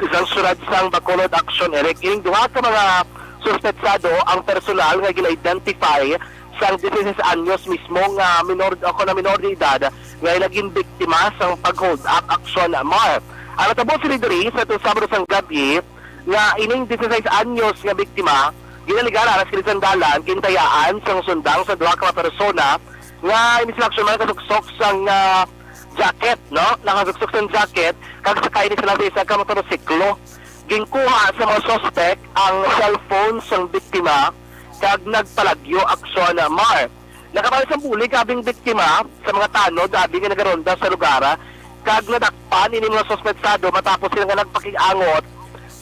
sang siyudad sang Bacolod. Action, Eric, ining duha ka mga suspetsado ang personal nga gina-identify sang dieciséis anyos mismo nga minor, o kon minor de edad nga ila ginbiktima sang pag-hold up. Action, Mar. Ang natabo sini diri sa itong Sabado sang gabi nga ining dieciséis anyos nga biktima ginaligara sa kilid sang dalan, gintayaan sang sundang sa duha ka mga persona nga ini sila, Action Mar, nakasuksok sang, ah, jacket, no? Nakasuksok sang jacket, kag sakay ni sila sa isa ka motorsiklo. Ginkuha sa mga suspect ang cellphone sang biktima kag nagpalagyo. Action, Mar. Nakabalo sang bulig ang biktima sa mga tanod abi nga nagaronda sa lugar, kag nadakpan ini mga suspetsado matapos sila nga nagpakig-angot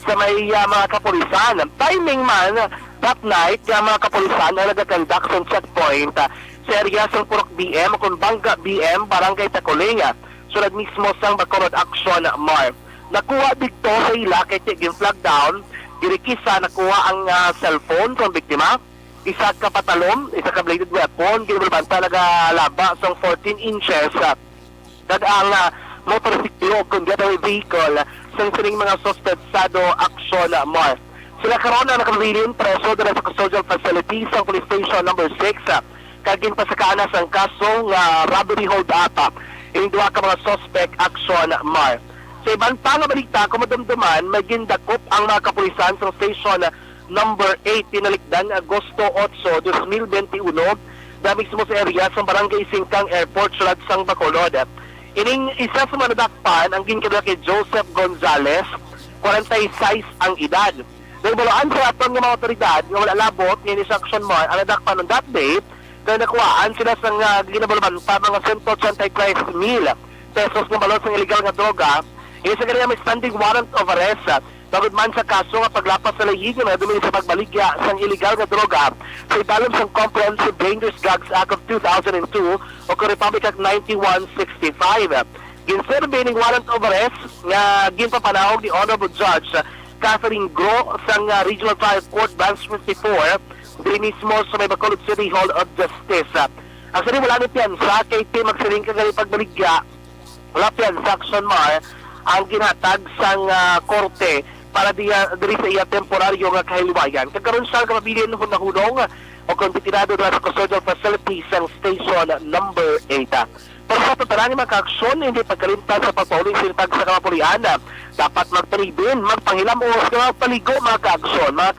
sa may, ah, mga kapulisan. Timing man that night nga mga kapulisan ang nagakandak sa checkpoint, ah, sa area sang Purok B M o kon Bangga B M, Barangay Taculing, ah, sulod mismo sang Bacolod. Action, Mar. Nakuha didto sa ila kay ti-, gin-flag down, diri kisa nakuha ang, ah, cellphone sang biktima, isa ka patalom, isa ka bladed weapon, ginabulbanta nagalaba sang fourteen inches, ah, kag ang, ah, motorsiklo o kon getaway vehicle sang sining mga suspetsado. Action, Mar. Sila karon ang nakabilin preso dira sa custodial facility sang Police Station Number Six, ah, kag ginpasakaan na sang kaso nga robbery hold-up, ah, ining duha ka mga suspect. Action, Mar. Sa iban pa nga balita, kon madumduman, may gindakop ang mga kapulisan sa Station Number Eight, tinalikdan nga Agosto otso, dos mil bente uno, dira mismo sa area sang Barangay Singkang Airport, siyudad sang Bacolod. Ining isa sa mga nadakpan ang ginkilala kay Joseph Gonzales, kwarenta y seis ang edad. Nahibaluan sa aton nga mga awtoridad nga wala labot nga ini si Action Mar ang nadakpan on that day, kay nakuhaan sila sang, ah, ginabulbanta mga sento ochenta y tres mil pesos nga balor sang illegal nga droga. Ini sa ganiya may standing warrant of arrest, ah, bangod man sa kaso nga paglapas sa layig nga dumili sa pagbaligya sang illegal nga droga sa idalom sang Comprehensive Dangerous Drugs Act of two thousand and two o kon Republic Act ninety-one sixty-five. Ginserbi ning warrant of arrest nga ginpapanahog ni Honorable Judge Catherine Gro sang, ah, Regional Trial Court Branch fifty-four, diri mismo sa may Bacolod City Hall of Justice. Ang sini wala ni piyansa kay ti magsiling ka gali pagbaligya, wala piyansa, Action Mar, ang ginhatag sang, ah, korte para diya, diri sa iya temporaryo nga kahilwayan. Kag karon siya kapabilin nahunong o kon detenado dira sa custodial facility sang Station Number Eight. Para sa tanan nga mga kaaksyon, hindi pagkalimtan sa pagpauli sa tag sa kamapulian. Dapat magpanibin, magpanghilam-os, nga magpaligo, mga kaaksyon. Mga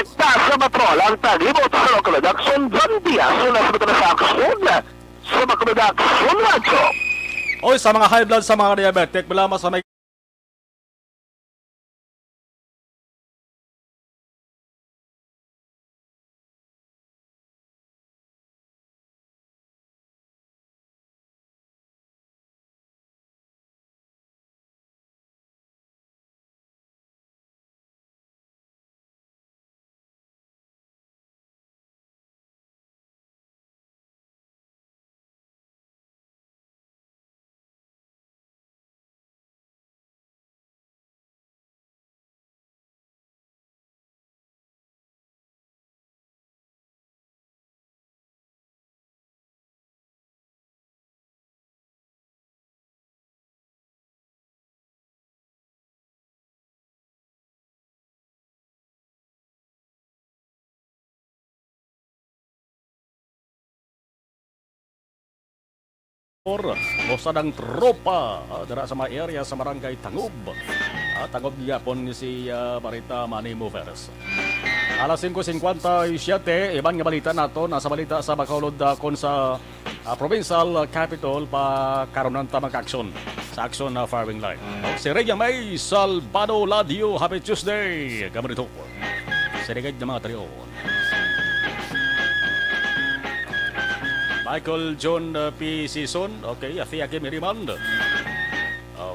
Sa Patrol, ang tagibot sa Bacolod Aksyon, John Diaz, mula sa Bacolod Aksyon, sa Bacolod Aksyon Radyo. Oy, sa mga high blood, sa mga diabetic, mula mas sa may Or, o sa dang tropa, ah, dira sa mga area sa Barangay Tangub. Ah, Tangub gihapon ni si, ah, Barita Money Movers. Alas singko singkwenta y siyete, iban nga balita nato, nasa balita sa Bacolod, ah, kon sa, ah, Provincial Capitol, pa karon ang tamang aksyon sa aksyon na firing line. Si Rhea May Salvado Ladio, Happy Tuesday, Gamrito. Sinigad nga mga trio. Michael John, uh, P. Sison. Okay, Afia Kim Iriman.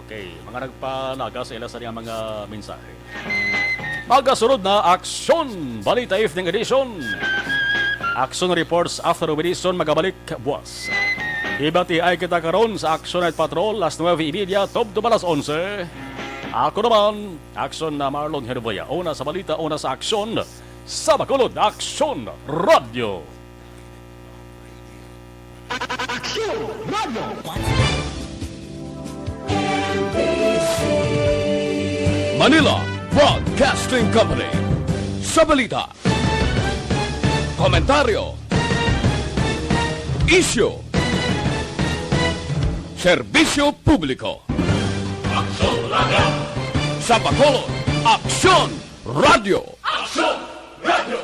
Okay, mga nagpanagas ila sa iyang mga mensahe. Magasunod na Aksyon Balita Evening Edition. Aksyon Reports after Robinson magabalik buwas. Ibati ay kita karon sa Aksyon Night Patrol, las nuebe y media, tubtob alas onse. Ako naman, Aksyon na Marlon Herboya. Una sa balita, una sa aksyon, sa Bacolod Aksyon Radyo. Aksyon Radyo. Manila Broadcasting Company. Sa balita, komentaryo, isyu, serbisyo publiko. Aksyon Radyo. Sa Bacolod, Aksyon Radyo. Aksyon Radyo.